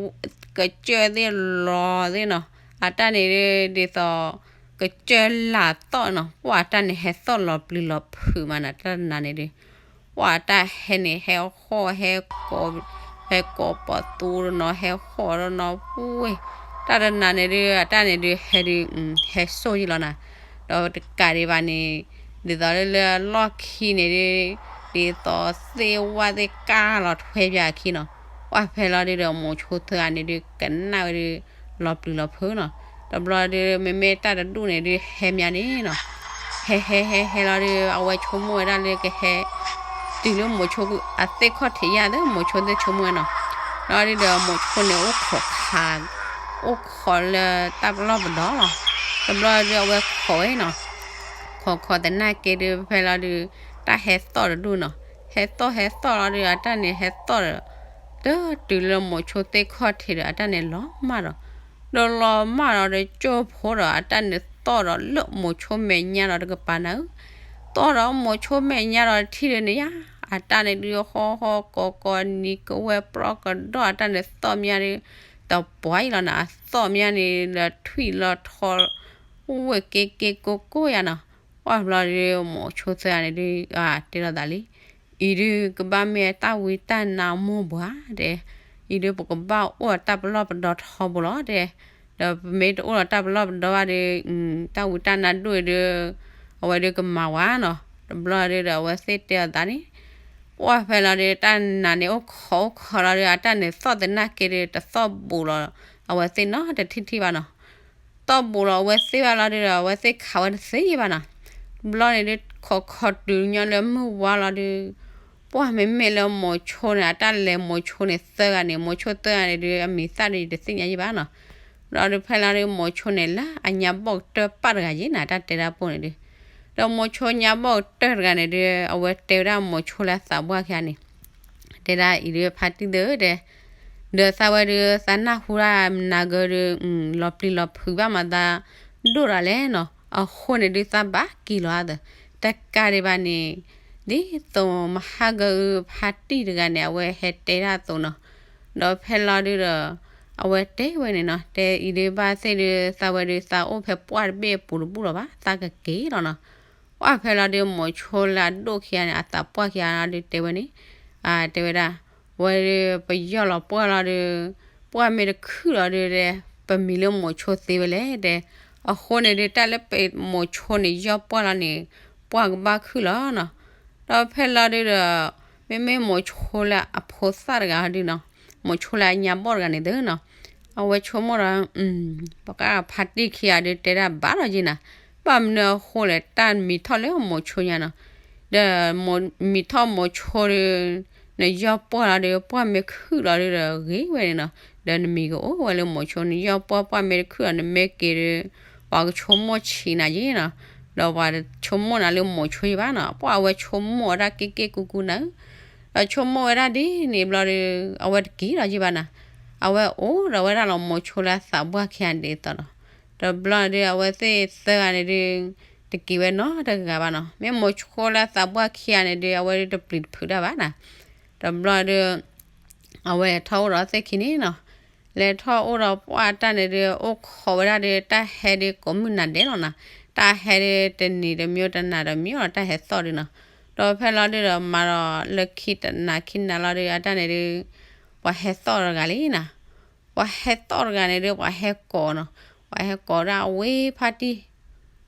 ကစၢၢ်သ့ၣ်လီၤသ့ၣ်နီၤ. အတၢ်န့ၣ်ဒ်သိး ကစၢၢ်လၢ်သီၣ်နီၤ. ပှၢ်တၢ်န့ၣ်ဟဲသီၣ်လီၤပျံၤလီၤဖုးမးနီၤ တၢ်တနၤန့ၣ်ဒုး ပှၢ်တၢ်ဟဲန့ၣ် ဟဲဃီၣ် ဟဲကိး ဟဲကိးပီၤသူတနီၤ ဟဲဃီၣ်တနီၤ ပှၢ် တၢ်တနၤန့ၣ်ဒုး အတၢ်န့ၣ်ဒုးဟဲဒုး ဟဲစိၢ်ယံလီၤနၤ. ဒီးတကးဒံးဘၣ်န့ၣ် ဒ်သိးလၢလၢအလီၢ်ခံန့ၣ်ဒုး ဒ်သိးသ့ၣ်ဝၣ်သ့ၣ်ကၢ်လီၤထွဲပၠးအခံနီၤ. ပှၢ်ဖဲလီၤဒုးဒီး မိၤဆိသၢဂၤန့ၣ်ဒုး ကနၣ်ဝဲဒုး လီၤပျံၤလီၤဖုးနီၤ. တဘျီဒုး မ့မ့ၢ်တၢ်တဒူၣ်န့ၣ်ဒုး ဟဲမးန့ၣ်နီၤ. ဟဲဟဲဟဲဟဲလီၤဒုး အဝဲဆိကမိၣ်ဝဲဒၣ်လၢကဟဲ တုၤလၢမိၤဆိအသ့ၣ်ခီၣ်ထံးယၢ်သ့ၣ် မိၤဆိသ့ၣ်ဆိကမိၣ်ဝဲနီၤ. လီၤဒုးဒီး မိၤဆိန့ၣ်အိၣ်ခိးခး အိၣ်ခိးလၢတၢ်ပလီၢ်ပဒီလီၤ. တဘျီဒုး အဝဲခိးဝဲနီၤ. ခိးခိးသနာ်က့ဒုး ဖဲလီၤဒုး တၢ်ဟဲသီၣ်တဒူၣ်နီၤ. ဟဲသီၣ်ဟဲသီၣ်လီၤဒုး အတၢ်န့ၣ်ဟဲသီၣ်ဒီး တတုၤလၢမိၤဆိသ့ၣ်ခီၣ်ထံးဒီး အတၢ်န့ၣ်လီၤမၢ်ဒီး, ဒီးလီၤမၢ်ဒီး ဒီးကၠိဖိဒီး အတၢ်န့ၣ်သီၣ်ဒီးလၢမိၤဆိမဲာ်ညါဒီး တကပၤနၤဧၢ, သီၣ်ဒီးမိၤဆိမဲာ်ညါဒီးထံၣ်ဒီးန့ၣ်ယါ, အတၢ်န့ၣ်ဒုးဟီၣ်ဟီၣ်ကီၤကီၤ နံၤကဝဲၢ်ပြီကဒီး အတၢ်န့ၣ်သီၣ်မၠါဒီး တပှၤအံၤလီၤနၤ, အသီၣ်မၠါန့ၣ် လီၤထွံၣ်လီၤထီ ဝ့ၢ်က့ၤက့ၤကိၢ်ကိၢ်ယါနီၤ, ပှၢ်ဖျီဒီး မိၤဆိသၢဂၤန့ၣ်ဒုး တဲလိာ်သးလံ, အံၤဒုးကဘၣ်မ့ၢ်တၢ်ဝံတၢ်နါမိၢ်ပှၢ်တဲ, အံၤဒုးပကဘၣ်အိၣ်ဒီးတၢ်ပလီၢ်ပဒီထီဘိလီၤတဲ, ဒီးပမ့ၢ်တအိၣ်ဒီးတၢ်ပလီၢ်ပဒီဘၣ်ဒီး တၢ်ဝံတၢ်နါဒိၣ်အံၤဒီး အဝဲဒုးကမၤဝဲနီၤ, တဘျီဒုးဒီးအဝဲသ့ၣ်တဲအီၤသးန့ၣ်, ပှၢ်ဖဲလီၤဒုး တၢ်နါန့ၣ်အိၣ်ခိးအိၣ်ခိးလီၤဒုး အတၢ်န့ၣ်သီၣ်သနာ်က့ဒုး တသီၣ်ဘူးလီၤ အဝဲသ့ၣ်နီတထံၣ်ထံၣ်ဘၣ်နီၤ သီၣ်ဘူးလီၤအဝဲသ့ၣ်ဘၣ်လီၤဒုးဒီး အဝဲသ့ၣ်ခးဝဲတသ့ဘၣ်နီၤ, တဘျီန့ၣ်ဒုး ခိးခိးတုၤညီလၢမုၢ်ဝါလီၤဒုး, ပှၢ်မ့မ့ၢ်လၢမိၤဆိန့ၣ် အတၢ်လဲၤမိၤဆိန့ၣ်သၢဂၤန့ၣ် မိၤဆိသၢဂၤန့ၣ်ဒုး အမံၤသၣ်ဒုးယတသ့ၣ်ညါယံၣ်ဘၣ်နီၤ, ဒီးဒုးဖဲလီၤဒုး မိၤဆိန့ၣ်လၢအညါဘီၣ်ကတၢၢ်ပၢ်တဂၤယံၤနီၤ တၢ်တဲဒၣ်ပိၢ်န့ၣ်ဒုး, ဒီးမိၤဆိညါဘီၣ်ကတၢၢ်တဂၤန့ၣ်ဒုး အဝဲတဲဝဲဒၣ်မိၤဆိလၢအသးပှၢ်ခံဂၤန့ၣ် တဲဒၣ်အံၤဒုးဖါတံၢ်သၢတဲ, ဒီးသးဝဲဒုးသးနၢ်ဟူဒၣ်မနၤဂၢၤဒုး လီၤပျံၤလီၤဖုးဘၣ်မၤသးဒိၣ်ဒၣ်လဲၣ်နီၤ, အဃိန့ၣ်ဒုးသးဘၣ်က့ၤလီၤအသး, တကးဒံးဘၣ်န့ၣ် ဒ်သိးမဟါဂၢၤဖါတံၢ်တဂၤန့ၣ် အဝဲဟဲတဲဒၣ်အသိးနီၤ, ဒီးဖဲလီၤဒုးဒီး အဝဲတဲဝဲန့ၣ်နီၤ တဲအံၤဒုးဘၣ်သ့ၣ်ဒုး သးဝဲဒုးသးအိၣ်ဖဲပှၢ်တဘ့ၣ်အပူၤတဘူၣ်လီၤဘၣ် သးကက့ၤလီၤနီၤ ပှၢ်ဖဲလီၤဒုး မိၤဆိလၢအဒိၣ်ခံဂၤန့ၣ် အသးပှၢ်ခံဂၤလီၤဒုးတဲဝဲန့ၣ်, တဲဝဲဒၣ်, ဝဲဒုးပယီၢ်လီၤပှၢ်လီၤဒုး, ပှၢ်မ့ၢ်တခုၣ်လီၤဒုးတဲ, ပမံၤလၢမိၤဆိသ့ဝဲလဲၣ်တဲ, အဃိန့ၣ်ဒုး တၢ်လၢပမိၤဆိန့ၣ် ယီၢ်ပှၢ်လီၤန့ၣ် ပှၢ်ကဘၣ်ခုၣ်လီၤနီၤ, ဒီးဖဲလီၤဒုးဒီး မ့မ့ၢ်မိၤဆိလၢအဖိသၣ်တဂၤဒုးနီၤ, မိၤဆိလၢအညါဘီၣ်တဂၤန့ၣ်သ့နီၤ, အဝဲဆိကမိၣ်ဒီး ပှၤကဖါတံၢ်ခံဂၤဒုးတဲဒၣ်ဘၣ်လီၤယံၤနၤ, ဘၣ်မနုၤအဃိလဲၣ် တၢ်မံၤထီၣ်လၢမိၤဆိညါနီၤ, ဒီးမံၤထီၣ်မိၤဆိဒီး နယီၢ်ပှၢ်လီၤဒီး ပှၢ်မ့ၢ်ခုၣ်လီၤဒုးဒီးဂ့ၤဝဲန့ၣ်နီၤ, ဒီးနမံၤကအိၣ်ဝဲလၢမိၤဆိ နယီၢ်ပှၢ်ပှၢ်မ့ၢ်တခုၣ်လီၤ နမ့ၢ်က့ၤဒီး ပှၤကဆိကမိၣ်ဆံးနၤယံၤနီၤ, ဒီးပှၤတဆိကမိၣ်နၤလၢမိၤဆိယံၤဘၣ်နီၤ, ပှၢ်အဝဲဆိကမိၣ်ဝဲဒၣ်က့ၢ်က့ၢ်ကူကူနၤဧၢ, ဒီးဆိကမိၣ်ဝဲဒၣ်ဒ်န့ၣ်ဘျီဒီး အဝဲတက့ၤလီၤယံၤဘၣ်နၤ, အဝဲအိၣ်ဒီးဝဲဒၣ်လီၤမိၤဆိလၢအသးပှၢ်ခံဂၤဒ်သိးဒီး, တဘျီဒုးအဝဲသ့ၣ်သၢဂၤန့ၣ်ဒုး တက့ၤဝဲနီတဂၤဘၣ်နီၤ, မ့ၢ်မိၤဆိလၢအသးပှၢ်ခံဂၤန့ၣ်ဒုး အဝဲဒုးတပျံၤတဖုးတၢ်ဘၣ်နၤ, တဘျီဒုး အဝဲထီၣ်အိၣ်ဒီးသ့ၣ်ခံန့ၣ်နီၤ, လဲၤထီၣ်အိၣ်ဒီးပှၢ်တၢ်န့ၣ်ဒုး အိၣ်ခိးဝဲဒၣ်ဒုး တၢ်ဟဲဒုးကိးမုၢ်နၤဒဲးလီၤနၤ, တၢ်ဟဲဒုးတနံၤတမံၤတနၤတမံၤလီၤ တၢ်ဟဲသီၣ်ဒုးနီၤ, ဒီးဖဲလီၤဒုးဒီးမၤဒီးလၢခံတနၤခံနၤလီၤဒုး အတၢ်န့ၣ်ဒုး ပှၤဟဲသီၣ်တဂၤလံနၤ, ပှၤဟဲသီၣ်တဂၤန့ၣ်ဒုး ပှၤဟဲကိးနီၤ, ပှၤဟဲကိးဒၣ်ဝ့ၢ်ဖါတံၢ်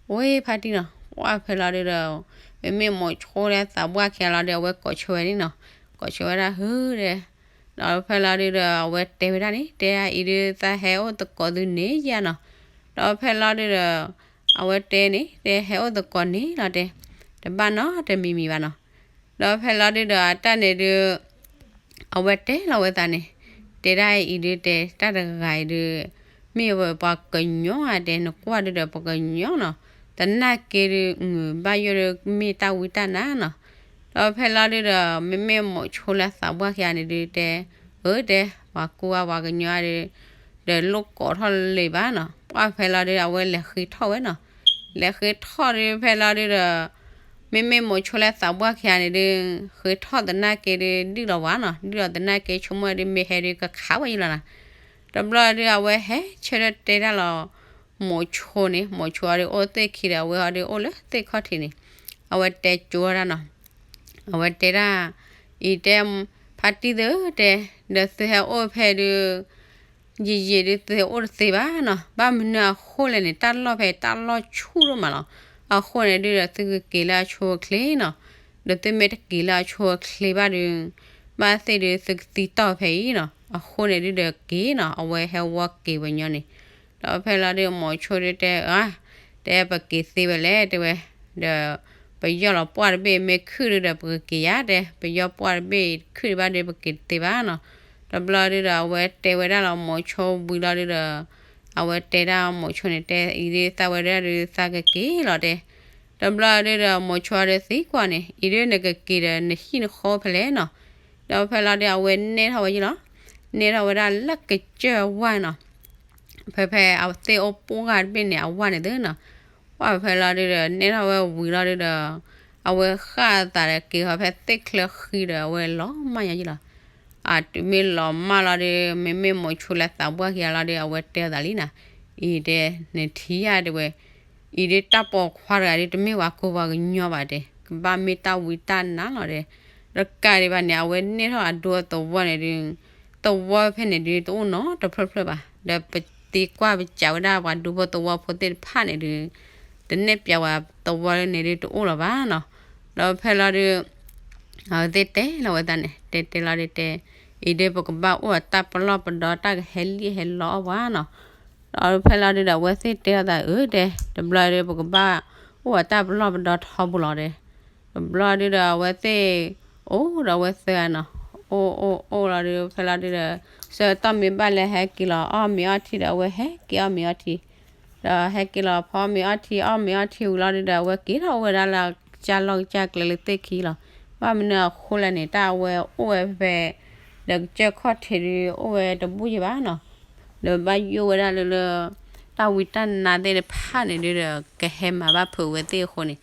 ဝ့ၢ်ဖါတံၢ်နီၤ, ပှၢ်ဖဲလီၤဒုးဒီး မ့မ့ၢ်မိၤဆိလၢသးပှၢ်ခံဂၤလီၤဒုး အဝဲကိးဆၢဝဲန့ၣ်နီၤ, ကိးဆၢဝဲဒၣ်ဟုဒီး, ဒီးဖဲလီၤဒုးဒီး အဝဲတဲဝဲဒၣ်န့ၣ် တဲဒၣ်အံၤဒုးသးဟဲအိၣ်သကိးသုန့ၣ်ယါနီၤ, ဒီးဖဲလီၤဒုးဒီး အဝဲတဲန့ၣ် တဲဟဲအိၣ်သကိးန့ၣ်လီၤတဲ, တဘၣ်နီတမံၤမံၤဘၣ်နီၤ, ဒီးဖဲလီၤဒုးဒီးအတၢ်န့ၣ်ဒုး အဝဲတဲလီၤဝဲသးန့ၣ်, တဲဒၣ်အံၤဒုးတဲ တၢ်တဂၤအံၤဒုး မ့ၢ်ဝဲပှၤကညီဧါတဲ နကွၢ်ဒုးဒီးပှၤကညီနီၤ, သနာ်က့ဒုး ဘၣ်ယိၣ်ဒုးမ့ၢ်တၢ်ဝံတၢ်နါနီၤ, ဒီးဖဲလီၤဒုးဒီး မ့မ့ၢ်မိၤဆိလၢသးပှၢ်ခံဂၤန့ၣ်ဒုးတဲ, အၢတဲ ပှၤကူဝဲပှၤကညီဒုး ဒီးလိၣ်ကိးထီၣ်လံဘၣ်နီၤ, ပှၢ်ဖဲလီၤဒုး အဝဲလဲၤဃ့ထီၣ်ဝဲနီၤ, လဲၤဃ့ထီၣ်ဒုးဖဲလီၤဒုးဒီး မ့မ့ၢ်မိၤဆိလၢသးပှၢ်ခံဂၤန့ၣ်ဒုး ဃ့ထီၣ်သနာ်က့ဒုး ဒုၣ်လီၤဝဲနီၤ, ဒုၣ်လီၤသနာ်က့ဆိကမိၣ်ဒုး မ့ၢ်ဟဲဒုးကခးဝဲယံၤလီၤနီၤ, တဘျီဒုးအဝဲဟဲဆၢထၢၣ်တဲတၢ်လီၤ, မိၤဆိန့ၣ် မိၤဆိအီၤဒုးအိၣ်သ့ၣ်ခံဒီး အဝဲအီၤဒုးအိၣ်လၢသ့ၣ်ခီၣ်ထံးန့ၣ်, အဝဲတဲကၠိဝဲဒၣ်နီၤ, အဝဲတဲဒၣ်, အံၤတဲ, ဖါတံၢ်သၢတဲ, ဒီးသုဟဲအိၣ်ဖဲဒုး ယံာ်ယံာ်ဒုးသုဟဲအိၣ်တသ့ဘၣ်နီၤ, ဘၣ်မနုၤအဃိလဲၣ်န့ၣ် တၢ်လီၢ်ဖဲတၢ်လီၢ်ဆူၣ်ဒိၣ်မးလီၤ, အဃိန့ၣ်ဒုးဒီးသုကက့ၤလၢအဆိအချ့နီၤ, ဒီးသုမ့ၢ်တက့ၤလၢအဆိအချ့ဘၣ်ဒုး, ဘၣ်သ့ၣ်ဒုးသုကသံတီၢ်ဖဲအံၤနီၤ, အဃိန့ၣ်ဒုးဒီးက့ၤနီၤ, အဝဲဟဲဝီက့ၤဝဲညီန့ၣ်, ဒီးဖဲလီၤဒုးမိၤဆိဒုးတဲ, တဲပက့ၤသ့ဝဲလဲၣ်တဲဝဲ, ဒီး ပယီၢ်လီၤပှၢ်တဘ့ၣ်မ့ၢ်ခုၣ်ဒုးဒီးပကက့ၤယါတဲ, ပယီၢ်ပှၢ်တဘ့ၣ်ခုၣ်ဒံးဘၣ်ဒုးပက့ၤတသ့ဘၣ်နီၤ, တဘျီဒုးဒီးအဝဲတဲဝဲဒၣ်လီၤမိၤဆိဝံၤလီၤဒုးဒီး, အဝဲတဲဒၣ်မိၤဆိန့ၣ်တဲအံၤဒုးသးဝဲဒၣ်ဒုးသးကက့ၤလီၤတဲ, တဘျီဒုးဒီးမိၤဆိဒုးသံကွၢ်န့ၣ် အံၤဒုးနကက့ၤဒီးနဟံၣ်နဃီဖဲလဲၣ်နီၤ, ဒီးဖဲလီၤဒုး အဝဲနဲၣ်ထီၣ်ဝဲယံၤလီၤ. နဲၣ်ထီၣ်ဝဲဒၣ်လၢကစၢၢ်ဝၢ်နီၤ. ဖဲဖဲအဝဲသ့ၣ်အိၣ်ပှၢ်ဂၤတဘ့ၣ်န့ၣ် အဝၢ်န့ၣ်သ့နီၤ. ပှၢ်ဖဲလီၤဒုးဒီး နဲၣ်ထီၣ်ဝဲဝံၤလီၤဒုးဒီး အဝဲဃၣ်အသးဒီးက့ၤဃီၤဖဲသ့ၣ်ချၢဃံဒီး အဝဲလီၤမၢ်ညါယံၤလီၤ. အတုၤမ့ၢ်လီၤမၢ်လီၤဒုး မ့မ့ၢ်မိၤဆိလၢသးပှၢ်ခံဂၤလီၤဒုး အဝဲတဲအသးလံနီၤ. အံၤတဲ နထံၣ်ယၤတဲဝဲ အံၤဒုးတၢ်ပိာ်ခွါတဂၤဒုး တမ့ၢ်ပှၤကိးပှၤကညီဘၣ်တဲ, ကဘၣ်မ့ၢ်တၢ်ဝံတၢ်နါလီၤတဲ. တကးဒံးဘၣ်န့ၣ် အဝဲနဲၣ်ထီၣ်အဒူသဝီန့ၣ်ဒုး သဝီဖဲန့ၣ်ဒုး တအိၣ်နီတဖျၢၣ်ဖျၢၣ်ဘၣ်. ဒီးပသံကွၢ်ပစံးဝဲဒၣ်ပှၤဒူဖိသဝီဖိသ့ၣ်တဖၣ်န့ၣ်ဒုး တနဲၣ်ပျးဝဲသဝီန့ၣ်ဒုးတအိၣ်လၢၤဘၣ်နီၤ. ဒီးဖဲလီၤဒုး အဝဲသ့ၣ်တဲလီၤဝဲသးန့ၣ် တဲတဲလီၤဒုးတဲ အံၤဒုးပကဘၣ်အိၣ်ဒီးတၢ်ပလီၢ်ပဒီ တၢ်ကဟဲလံၣ်ဟဲလီအီၣ်ပှၤနီၤ. ဒီးဖဲလီၤဒုးဒီး အဝဲသ့ၣ်တဲအီၤသးအၢတဲ တဘျီဒုး ပကဘၣ်အိၣ်ဒီးတၢ်ပလီၢ်ပဒီထီဘိလီၤတဲ. တဘျီဒုးဒီး အဝဲသ့ၣ်အိၣ်ဒီးအဝဲသၢဂၤနီၤ, အိၣ်အိၣ်အိၣ်လီၤဒုး ဖဲလီၤဒုးဒီး ဆၢကတီၢ်မ့ၢ်ဘၣ်လၢဟဲက့ၤလီၤအီၣ်မ့ၤအီထံဒီး အဝဲဟဲက့ၤအီၣ်မ့ၤအီထံ ဒီးဟဲက့ၤလီၤဖီမ့ၤအီထံ အီၣ်မ့ၤအီထံဝံၤလီၤဒုးဒီး အဝဲက့ၤထီၣ်အိၣ်ဝဲဒၣ်လၢကစၢ်လီၢ်ကစၢ်ကျဲလၢသ့ၣ်ခံလီၤ. ဘၣ်မနုၤအဃိလဲၣ်န့ၣ် တၢ်အဝဲအိၣ်ဝဲဖဲ ဒီးကစၢၢ်ခီၣ်ထံးဒုး အိၣ်ဝဲတဘူၣ်ယံၤဘၣ်နီၤ. ဒီးဘၣ်ယိၣ်ဝဲဒၣ်လၢလၢ တၢ်ဝံတၢ်နါသ့ၣ်တဖၣ်န့ၣ်ဒုးဒီး ကဟဲမၤဘၣ်ဖုးဝဲသ့ၣ်အဃိန့ၣ်,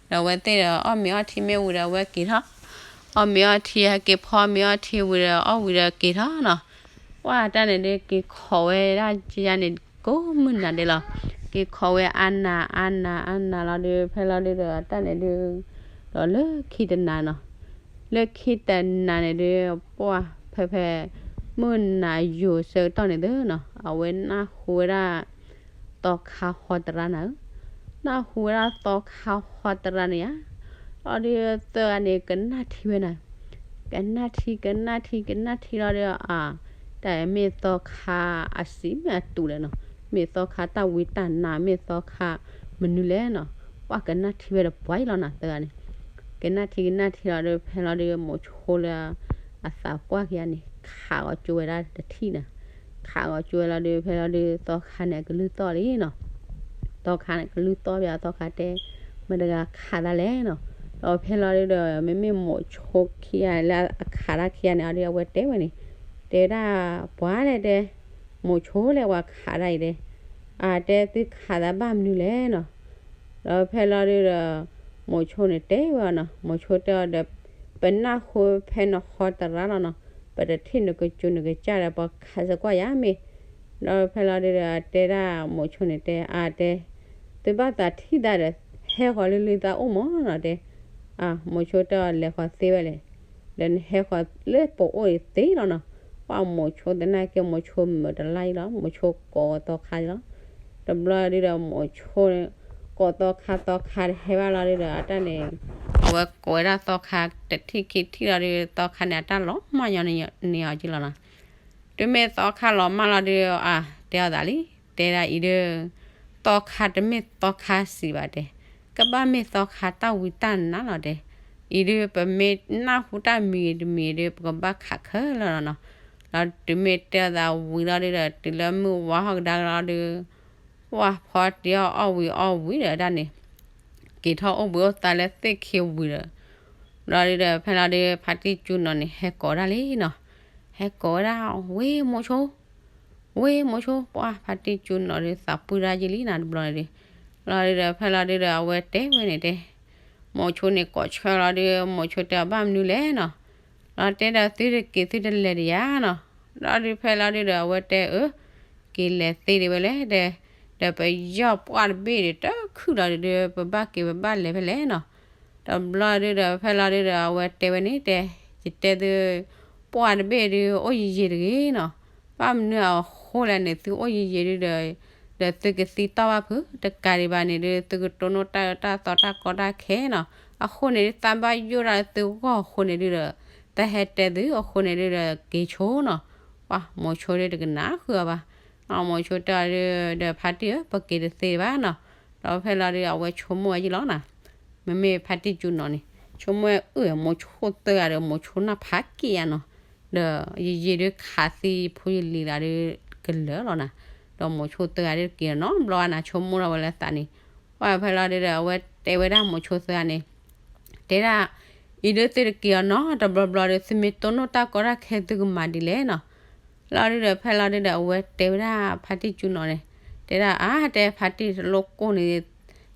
ဒီးအဝဲသ့ၣ်ဒီးအီၣ်မ့ၤအီထံမ့ၢ်ဝံၤဒီး အဝဲက့ၤထီၣ် အီၣ်မ့ၤအီထံ ဟဲက့ၤဖီမ့ၤအီထံဝံၤဒီး အီၣ်ဝံၤဒီးက့ၤထီၣ်နီၤ. ပှၢ်တၢ်န့ၣ်ဒုး က့ၤခိးဝဲဒၣ်ယါန့ၣ် ကိးမုၢ်နၤဒဲးလီၤ. က့ၤခိးဝဲအါနၤအါနၤအါနၤလီၤဒုး ဖဲလီၤဒုးဒီး တၢ်န့ၣ်ဒုး ဒီးလၢခံတနၤနီၤ, လၢခံတနၤန့ၣ်ဒုး ပှၢ်ဖဲဖဲ မုၢ်နၤယိၤဆၢကတီၢ်န့ၣ်သ့နီၤ အဝဲနၢ်ဟူဝဲဒၣ် သီခါဟီတရါနၤဧၢ, နၢ်ဟူဝဲဒၣ်သီခါဟီတရါန့ၣ်ဧါ. လီၤဒုးသၢဂၤန့ၣ် ကနၣ်ထံဝဲနၤ, ကနၣ်ထံ ကနၣ်ထံ ကနၣ်ထံလီၤဒုး အါ တၢ်မ့ၢ်သီခါအစံးမ့ၢ်အတူးလဲၣ်နီၤ, မ့ၢ်သီခါတၢ်ဝံတၢ်နါ မ့ၢ်သီခါမနုၤလဲၣ်နီၤ. ပှၢ်ကနၣ်ထံဝဲဒီးပှၤအံၤလီၤနၤ သၢဂၤန့ၣ် ကနၣ်ထံကနၣ်ထံလီၤဒုး ဖဲလီၤဒုး မိၤဆိလၢ အသးပှၢ်ခံဂၤန့ၣ် ခးဂီၤကၠိဝဲဒၣ်တထံၣ်နၤ, ခးဂီၤကၠိဝဲလီၤဒုး ဖဲလီၤဒုး သီခါန့ၣ် အကလုၢ်သီၣ်လံနီၤ. သီခါန့ၣ် ကလုၢ်သီၣ်ဘၣ် သီခါတဲ မတၤတဂၤခးတၢ်လဲၣ်နီၤ. ဒီးဖဲလီၤဒုးဒီး မ့မ့ၢ်မိၤဆိခံဂၤလၢအခးတၢ်ခံဂၤန့ၣ် အီၤဒုး အဝဲတဲဝဲန့ၣ်, တဲဒၣ်ပှၤလဲၣ်တဲ, မိၤဆိလဲၣ် ပှၤခးတၢ်အံၤတဲ, အတဲသုခးသးဘၣ်မနုၤလဲၣ်နီၤ. ဒီးဖဲလီၤဒုးဒီး မိၤဆိန့ၣ်တဲဝဲအီၤနီၤ, မိၤဆိတဲအီၤဒီး ပနၢ်ဟူဖဲနဟီတရါလီၤနီၤ, ပတထံၣ်နကစူၤနကစၢ်ဒီး ပှၤခးစကွၢ်ယၤမ့ၢ်. ဒီးဖဲလီၤဒုးဒီး အတဲဒၣ်မိၤဆိန့ၣ်တဲ အါတဲ, သုဘၣ်သးထံၣ်သးဒီး ဟဲဃီၤလၢလၢသးအိၣ်မးနီၤတဲ. အါ မိၤဆိတဲအီၤ လဲၤဃီၤသ့ဝဲလဲၣ်, ဒီးနဟဲဃီၤလၢပအိၣ်အံၤသ့လီၤနီၤ. ပှၢ်မိၤဆိသနာ်က့ မိၤဆိမုာ်တလါအံၤလီၤ, မိၤဆိကိးသီခါအံၤလီၤ. တဘျီဒုးဒီးမိၤဆိ ကိးသီခါ သီခါတဟဲဘၣ်လီၤဒုးဒီး အတၢ်န့ၣ် အဝဲကိးဝဲဒၣ်သီခါတထံၣ်ခံထံၣ်လီၤဒုး သီခါန့ၣ် အတၢ်လီၤမၢ်ညီန့ၢ်အီၤက့လီၤနီၤ. တုၤမ့ၢ်သီခါလီၤမၢ်လီၤဒုး အါ တဲအီၤသးလံ, တဲဒၣ်အံၤဒုး သီခါတမ့ၢ်သီခါစံးဘၣ်တဲ, ကဘၣ်မ့ၢ်သီခါတၢ်ဝံတၢ်နါလီၤတဲ. အံၤဒုး ပမ့ၢ်နၢ်ဟူတၢ်မံၤတမံၤဒုး ပကဘၣ်ခးခဲလၢာ်လီၤနီၤ. ဒီးတုၤမ့ၢ်တဲအီၤသးဝံၤလီၤဒုးဒီး တုၤလၢမုၢ်ဝါဟီၣ်ကဒါကလီၤဒုး ပှၢ်ဖီတံၢ်အီၣ်အီၣ်ဝံၤအီၣ်ဝံၤဒီးတၢ်န့ၣ် က့ၤထီၣ်အိၣ်ဘှံးအိၣ်သါလၢသ့ၣ်ခံဝံၤဒီး ဘျီဒုးဒီး ဖဲလီၤဒုး ဖါတံၢ်ကၠူနီၤန့ၣ် ဟဲကိးဒၣ်လံနီၤ. ဟဲကိးဝဲဒၣ် ဝ့ၢ်မိၤဆိ, ဝ့ၢ်မိၤဆိ, ပှၢ်ဖါတံၢ်ကၠူနီၤဒုး သးပှၢ်ဒၣ်ယံာ်လံနၤတဘျီန့ၣ်ဒုး. လီၤဒုးဒီး ဖဲလီၤဒုးဒီး အဝဲတဲဝဲန့ၣ်တဲ မိၤဆိန့ၣ်ကိးဆၢလီၤဒုး မိၤဆိတဲအီၤဘၣ်မနုၤလဲၣ်နီၤ. လီၤတဲဒီး သုတက့ၤသုတလဲၤဒံးယၤနီၤ. လီၤဒုးဖဲလီၤဒုးဒီး အဝဲတဲအၢ က့ၤလဲၤသ့ဒံးဝဲလဲၣ်တဲ, ဒီးပယီၢ်ပှၢ်တဘ့ၣ်ဒီး တခုၣ်လီၤဒုးဒီး ပဘၣ်က့ၤပဘၣ်လဲၤဖဲလဲၣ်နီၤ. တဘျီဒုးဒီး ဖဲလီၤဒုးဒီး အဝဲတဲဝဲန့ၣ်တဲ ယတဲသု ပှၢ်တဘ့ၣ်ဒုး အိၣ်ယံာ်ယံာ်တဂ့ၤနီၤ. ဘၣ်မနုၤအဃိလဲၣ်န့ၣ် သုအိၣ်ယံာ်ယံာ်ဒုးဒီး ဒီးသုကသံတီၢ်ဘၣ်ဖုး တကးဒံးဘၣ်န့ၣ်ဒုး သုကတိၢ်နီၣ်တၢ်အၢတၢ်သီတၢ်ကီတၢ်ခဲနီၤ. အဃိန့ၣ်ဒုး သးဘၣ်ယိၣ်ဒၣ်သုဂီၢ်အဃိန့ၣ်ဒုးဒီး တၢ်ဟဲတဲသုအဃိန့ၣ်ဒုးဒီး က့ၤဆိနီၤ. ပှၢ်မိၤဆိဒုးတကနၣ်ဃုာ်အီၤဘၣ်. မိၤဆိတဲအီၤဒုးဒီး ဖါတံၢ်ဧၢ ပက့ၤတသ့ဘၣ်နီၤ. ဒီးဖဲလီၤဒုး အဝဲဆိကမိၣ်ဝဲယံာ်လီၤနၤ. မ့မ့ၢ်ဖါတံၢ်ကၠူနီၤန့ၣ် ဆိကမိၣ်ဝဲအၢ မိၤဆိသၢဂၤဒီး မိၤဆိနၢ်ဖးက့ၤယါနီၤ. ဒီးယယံာ်ဒုးခးသံဖိယလံၤလၢဒုးကလၢာ်လီၤနၤ. ဒီးမိၤဆိသၢဂၤဒုးတက့ၤနီတဘျီဘၣ်နၤ ဆိကမိၣ်ထီၣ်ဝဲလၢသးန့ၣ်. ပှၢ်ဖဲလီၤဒုးဒီး အဝဲတဲဝဲဒၣ်မိၤဆိသၢဂၤန့ၣ် တဲဒၣ် အံၤဒုးသုတက့ၤအီၤနီၤ တဘျီဘျီဒီး သုမ့ၢ်တိၢ်နီၣ်တၢ်ကီတၢ်ခဲသုကမၤဒ်လဲၣ်နီၤ. လီၤဒုးဒီး ဖဲလီၤဒုးဒီး အဝဲတဲဝဲဒၣ်ဖါတံၢ်ကၠူနီၤန့ၣ်, တဲဒၣ်အါ တဲ ဖါတံၢ်တလိၣ်ကိၢ်န့ၣ်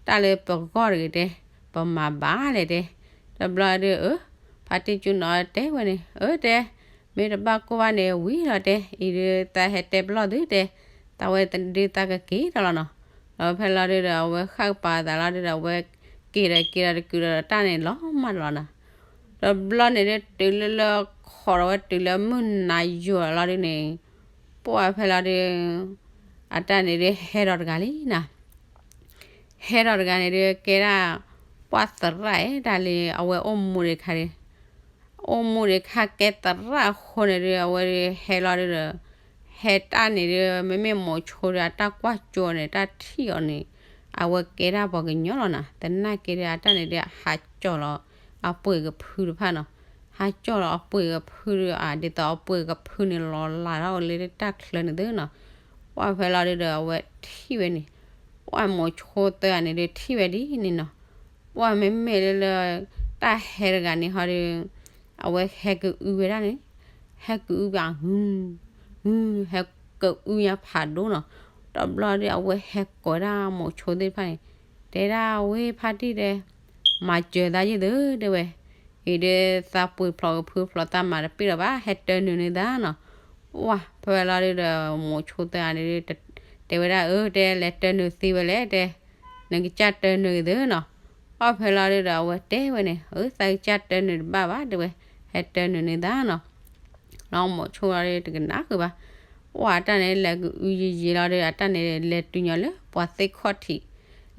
တၢ်လၢပဂီၢ်တဂ့ၤတဲ, ပမၤဘၣ်လဲၣ်တဲ. တဘျီဒုး အၢ ဖါတံၢ်ကၠူနီၤတဲဝဲန့ၣ် အၢ တဲ မ့ၢ်တဘၣ်ကိၢ်ဘၣ်န့ၣ် ဝံၤလီၤတဲ, အံၤဒုးသးဟဲတဲပလီၢ်သုတဲ, သးဝဲဒုးသးကက့ၤဒီးလီၤနီၤ. ဒီးဖဲလီၤဒုးဒီး အဝဲဃၣ်ကပၤသးလီၤဒုးဒီး အဝဲက့ၤဒီးက့ၤဒီးတကုၤဒီးတၢ်န့ၣ်လီၤမၢ်လီၤနီၤ. တဘျီန့ၣ်ဒုးတုၤလၢလၢခီးဒီးဝဲတုၤလၢမုၢ်နၤယိာ်လီၤဒုးန့ၣ်, ပှၢ်ဖဲလီၤဒုး အတၢ်န့ၣ်ဒုးဟဲဒီးတဂၤလံနီၤ. ဟဲဒီးတဂၤန့ၣ်ဒုး ကဲဒၣ် ပှၢ်သရၣ်အဲၣ်တၢ်လံ အဝဲအိၣ်မူဒံးခါဒုး, အိၣ်မူဒံးခါကဲသရၣ်အဃိန့ၣ်ဒုး အဝဲဒုးဟဲလီၤဒုးဒီး ဟဲတၢ်န့ၣ်ဒုး မ့မ့ၢ်မိၤဆိဒုး အတၢ်ကွၢ်ကၠိန့ၣ် တၢ်ထံၣ်အီၤန့ၣ် အဝဲကဲဒၣ်ပှၤကညီလီၤနီၤ. သနာ်က့ဒုး အတၢ်န့ၣ်ဒုး ဟးကၠီၣ်လီၤ အပှ့ၤကဖုတဖၣ်နီၤ. ဟးကၠီၣ်လီၤအပှ့ၤကဖုဒုး အဒ်သိးအပှ့ၤကဖုန့ၣ် လီၤလးထီၣ်ဝဲလၢတၢ်ချၢန့ၣ်သုနီၤ. ပှၢ်ဖဲလီၤဒုးဒီး အဝဲထံၣ်ဝဲန့ၣ်, ပှၢ်မိၤဆိသၢဂၤန့ၣ်ဒုး ထံၣ်ဝဲဒ်န့ၣ်နီၤ. ပှၢ်မ့မ့ၢ်လၢလၢ တၢ်ဟဲတဂၤန့ၣ်ဟီဒုး အဝဲဟဲကအုဝဲဒၣ်န့ၣ်, ဟဲကအုဘၣ် ဟဲကအုညါဖးဒိၣ်နီၤ. တဘျီဒုး အဝဲဟဲကိးဒၣ်မိၤဆိသ့ၣ်တဖၣ်န့ၣ်, တဲဒၣ်ဝဲဖါတံၢ်တဲ မၤစၢၤသးယ့ၢ်သုတဲဝဲ, အံၤဒုးသးပှ့ၤဖျိးကဖုဖျိးသးမၤတပ့ၢ်လီၤဘၣ် ဟဲတၢနုာ်န့ၢ်သးနီၤ. ပှၢ်ဖဲလီၤဒုးဒီး မိၤဆိသၢဂၤန့ၣ်ဒုး တဲဝဲဒၣ်အၢ တဲ လဲၤတၢနုာ်သ့ဝဲလဲၣ်တဲ, နကစၢ်တၢနုာ်က့ၤသုနီၤ. ပှၢ်ဖဲလီၤဒုးဒီး အဝဲတဲဝဲန့ၣ် အၢ သးကစၢ်တၢနုာ်တဘၣ်ဘၣ်တဲဝဲ, ဟဲတၢနုာ်န့ၢ်သးနီၤ. လီၤမိၤဆိလီၤဒုးတကနၣ်ဃုာ်ဘၣ်. ပှၢ်အတၢ်န့ၣ် လဲၤကအုယံာ်ယံာ်လီၤဒုး အတၢ်န့ၣ်လဲၤတုၤညီလၢပှၤသ့ၣ်ခီၣ်ထံး,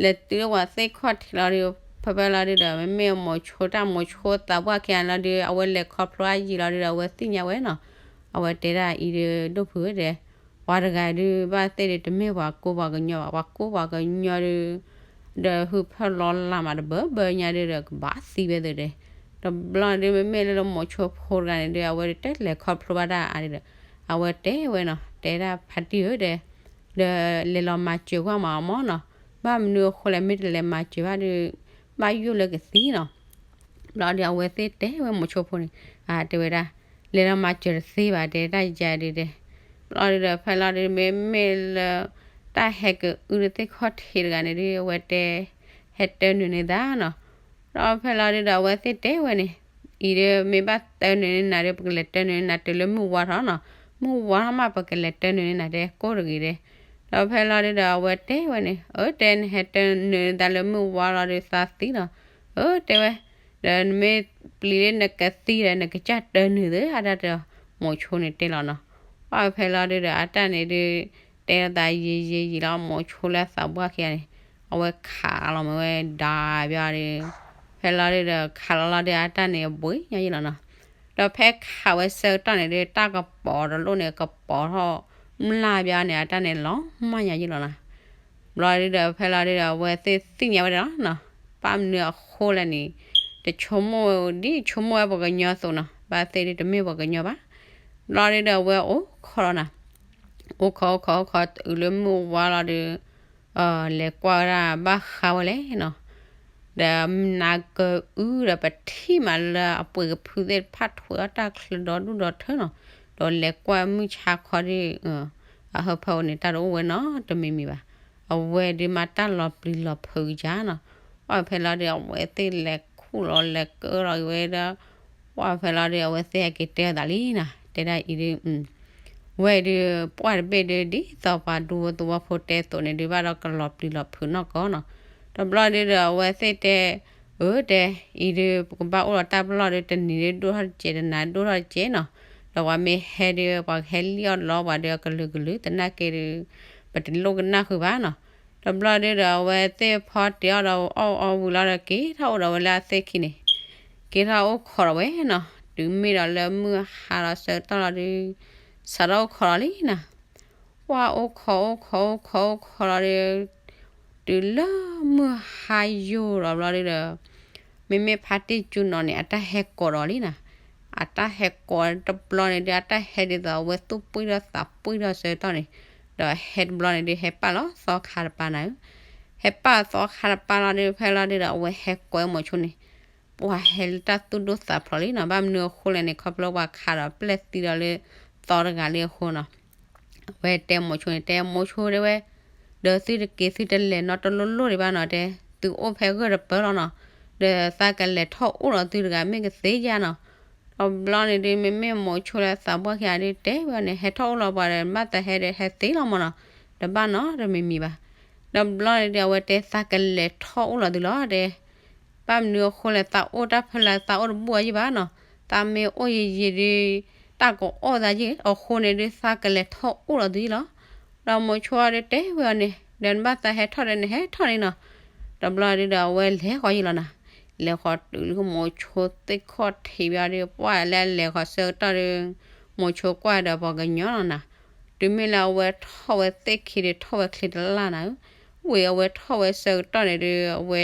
လဲၤတုၤလၢပှၤသ့ၣ်ခီၣ်ထံးလီၤဒုး ဖဲဖဲလီၤဒုးဒီး မ့မ့ၢ်မိၤဆိတၢ်မိၤဆိသးပှၢ်ခံဂၤလီၤဒုး အဝဲလဲၤခီဖျိအါယံာ်လီၤဒုးဒီး အဝဲသ့ၣ်ညါဝဲနီၤ. အဝဲတဲဒၣ်အံၤဒုး ဒိၣ်ဖုဧၢတဲ ပှၤတဂၤဒုး ဘၣ်သ့ၣ်ဒုးတမ့ၢ်ပှၤကိးပှၤကညီဘၣ်, ပှၤကိးပှၤကညီဒုး ဒီးဟုးဖၢၣ်လီၤလးမးတဘၢဘၢညါဒုးဒီး ကဘၣ်သံဝဲသ့ၣ်တဲ. တဘျီဒုး မ့မ့ၢ်လၢလၢမိၤဆိဖိတဂၤန့ၣ်ဒုး အဝဲဒုးတလဲၤခီဖျိဘၣ်တၢ်အါဒုးဒီး အဝဲတဲဝဲနီၤ, တဲဒၣ်ဖါတံၢ်ဧၢတဲ, ဒီးလဲၤလီၤမၤစၢၤကွၢ်မးအီၤမၢ်နီၤ, ဘၣ်မနုၤအဃိလဲၣ် မ့ၢ်တလဲၤမၤစၢၤဘၣ်ဒုး ဘၣ်ယိၣ်လၢကသံနီၤ. ဘျီဒုး အဝဲသ့ၣ်တဲဝဲမိၤဆိဖိန့ၣ်, တဲဝဲဒၣ် လဲၤလီၤမၤစၢၤတသ့ဘၣ်တဲ တၢ်ယါဒုးတဲ. ဘျီဒုးဒီး ဖဲလီၤဒုး မ့မ့ၢ်လၢ တၢ်ဟဲကအုတသ့ၣ်ခီၣ်ထံးတဂၤန့ၣ်ဒုး အဝဲတဲ ဟဲတၢနုာ်န့ၢ်သးနီၤ. ဒီးဖဲလီၤဒုးဒီး အဝဲသ့ၣ်တဲဝဲန့ၣ်, အံၤဒုး မ့ၢ်ဘၣ်တၢနုာ်န့ၢ်နၤဒုး ပကလဲၤတၢနုာ်န့ၢ်နၤတုၤလၢမုၢ်ဝါထီၣ်နီၤ. မုၢ်ဝါထီၣ်မး ပကလဲၤတၢနုာ်န့ၢ်နၤတဲ ကိၢ်တဂ့ၤတဲ. ဒီးဖဲလီၤဒုးဒီး အဝဲတဲဝဲန့ၣ်, အၢ တဲ နဟဲတၢနုာ်န့ၢ်သးလၢမုၢ်ဝါလီၤဒုး သးသံလီၤ. အၢ တဲဝဲ, ဒီးနမ့ၢ်ပျံၤလၢနကသံဒီး နကစၢ်တၢနုာ်သ့ အတၢ်တဲ မိၤဆိန့ၣ်တဲလီၤနီၤ. ပှၢ်ဖဲလီၤဒုးဒီး အတၢ်န့ၣ်ဒုး တဲလီၤသးယံာ်ယံာ်ယံာ်လီၤ မိၤဆိလၢသးပှၢ်ခံဂၤန့ၣ် အဝဲခးလီၤမ့ၢ်ဝဲဒၣ်ဘျီဒုး, ဖဲလီၤဒုးဒီး ခးလီၤလီၤဒုး အတၢ်န့ၣ်အဘှံးညါယံလီၤနီၤ. ဒီးဖဲခးဝဲဆၢကတီၢ်န့ၣ်ဒုး တၢ်ကပီၤတလိၣ်န့ၣ် ကပီၤထီၣ်မျၢ်ဘျီန့ၣ် အတၢ်န့ၣ်လီၤမၢ်ညါယံလီၤနီၤ. ဘျီဒုးဒီး ဖဲလီၤဒုးဒီး အဝဲသ့ၣ်သ့ၣ်ညါဝဲဒၣ်လီၤနီၤ. ဘၣ်မနုၤအဃိလဲၣ်န့ၣ် တဆိကမိၣ် ဒ်ဆိကမိၣ်ဝဲပှၤကညီအသိးနီၤ, ဘၣ်သ့ၣ်ဒုးတမ့ၢ်ပှၤကညီဘၣ်. ဘျီဒုးဒီး အဝဲအိၣ်ခိးလီၤနီၤ. အိၣ်ခိး အိၣ်ခိး အိၣ်ခိး တုၤလၢမုၢ်ဝါလီၤဒုး လဲၤကွၢ်ဝဲဒၣ်ဘၣ်ဃးဝဲလဲၣ်နီၤ. ဒီးနၤကအုဒီး ပထံၣ်မးလၢအပှ့ၤကဖုသ့ၣ်တဖၣ်ထွဲအီၣ်တၢ်ချၢဒီဒူၣ်ဒီထၢနီၤ. ဒီးလဲၤကွၢ်မုၢ်ဆါခီဒုး အဟၢဖၢန့ၣ် တၢ်တအိၣ်ဝဲနီတမံၤမံၤဘၣ်. အဝဲဒုးမၤတၢ်လီၤပျံၤလီၤဖုးကယၤနီၤ. ပှၢ်ဖဲလီၤဒုး အဝဲသ့ၣ်လဲၤခူၣ်လီၤလဲၤကၢလီၤက့ၤဝဲဒီး ပှၢ်ဖဲလီၤဒုး အဝဲသ့ၣ်ဟဲက့ၤတဲအသးလံနီၤ. တဲဒၣ်အံၤဒုး ဝဲဒုး ပှၢ်တဘ့ၣ်ဒုး ဒ်သိးပှၤဒူဖိသဝီဖိတဲအသိးန့ၣ်ဒုး ဘၣ်ဒီးကလီၤပျံၤလီၤဖုးနီၢ်ကီၢ်နီၤ. တဘျီဒုးဒီး အဝဲသ့ၣ်တဲ အၢ တဲ အံၤဒုး ပကဘၣ်အိၣ်ဒီးတၢ်ပလီၢ်ဒုး တနံၤဒုးဒိၣ်ထီၣ်တကဲး တနၤဒိၣ်ထီၣ်တကဲးနီၤ. ဒီးပှၤမ့ၢ်ဟဲဒုး ပှၤကဟဲလံၣ်အီၣ်လီပှၤဒုး အကလုာ်ကလုာ် သနာ်က့ဒုး ပတလိၣ်ကနၣ်ဃုာ်ဘၣ်နီၤ. တဘျီဒုးဒီး အဝဲသ့ၣ်ဖီတ့ၢ်အီၣ်ဒီးအီၣ်အီဝံၤလီၤဒီး က့ၤထီၣ်အိၣ်ဒီးဝဲလၢအသ့ၣ်ခံန့ၣ် က့ၤထီၣ်အိၣ်ခိးဒီးဝဲနီၤ. တုၤမ့ၢ်ဒီးလၢမုၢ်ဟါလီၤဆၢကတီၢ်လီၤဒုး စးထီၣ်အိၣ်ခိးလီၤလံနီၤ. ပှၢ်အိၣ်ခိး အိၣ်ခိး အိၣ်ခိး အိၣ်ခိးလီၤဒုး တုၤလၢမုၢ်ဟါယိာ်ဒီးဘျီဒုးဒီး မ့မ့ၢ်ဖါတံၢ်ကၠူနီၤန့ၣ် အတၢ်ဟဲကိးဒီးလံနီၤ. အတၢ်ဟဲကိးတဘျီန့ၣ်ဒုး အတၢ်ဟဲဒ်သိးအဝဲသူၣ်ပှံၢ်ထီၣ်သးပှံၢ်ထီၣ်ဆၢကတီၢ်န့ၣ် ဒီးဟဲတဘျီန့ၣ်ဒုး ဟဲပာ်လီၤသီခါတပၤနၤဧၢ. ဟဲပာ်သီခါတပၤလီၤဒုး ဖဲလီၤဒုးဒီး အဝဲဟဲကိးမိၤဆိန့ၣ် ပှၤဟဲလၢတၢ်သူၣ်ဒိၣ်သးဖျိးလံနီၤ. ဘၣ်မနုၤအဃိလဲၣ်န့ၣ် ခီဖျိပှၤခးဒီးပျဲၢ်သံဒီးလၢသီတဂၤလံအဃိနီၤ. အဝဲတဲမိၤဆိန့ၣ် တဲမိၤဆိတဲဝဲ, ဒီးသုတက့ၤသုတလဲၤနီတလိၣ်လိၣ်ဒံးဘၣ်နီၤ တဲ, သုအိၣ်ဖဲဂၢၢ်တပၢၢ်လီၤနီၤ, ဒီးသးကလဲၤထီၣ်အိၣ်လီၤသုတဂၤမ့ၢ်ကသ့ဧါနီၤ. တဘျီန့ၣ်ဒုး မ့မ့ၢ်မိၤဆိလၢသးပှၢ်ခံဂၤဒုး တဲဝဲန့ၣ် ဟဲထီၣ်အိၣ်လီၤပှၤဒီး ဘၣ်သးဟဲဒီးဟဲသ့လီၤမၢ်နီၤ, တဘၣ်နီတမံၤမံၤဘၣ်. တဘျီန့ၣ်ဒုး အဝဲတဲသးကလဲၤထီၣ်အိၣ်လီၤသုလီၤ တဲ ဘၣ်မနုၤအဃိလဲၣ် သးအိၣ်တၢ်ဖဲလဲၣ် သးအိၣ်တဘူၣ်အီၤယံၢ်ဘၣ်နီၤ, သးမ့ၢ်အိၣ်ယံာ်ယံာ်ဒုး တၢ်ကအီၣ်သးယံၢ် အဃိန့ၣ်ဒုး သးကလဲၤထီၣ်အိၣ်လီၤသုယံၢ်လီၤ. ဒီးမိၤဆိဒုးတဲဝဲအီၤန့ၣ် ဒီးနဘၣ်သးဟဲထီၣ်ဒီးနဟဲထီၣ်န့ၣ်နီၤ. တဘျီဒုးဒီးအဝဲလဲၤဃီၤယံၢ်လီၤနၤ, လဲၤဃီၤတုၤလၢမိၤဆိသ့ၣ်ခီၣ်ထံးဘၣ်ဒီး ပှၢ်လၢအလဲၤဃီၤဆၢကတီၢ်ဒီး မိၤဆိကွၢ်ဒီးပှၤကညီလီၤနၤ, တုၤမ့ၢ်လၢအဝဲထီၣ်ဝဲသ့ၣ်ခံဒီးထီၣ်ဝဲချ့တလၢ်နၤ, ဝံၤအဝဲထီၣ်ဝဲဆၢကတီၢ်န့ၣ်ဒုး အဝဲ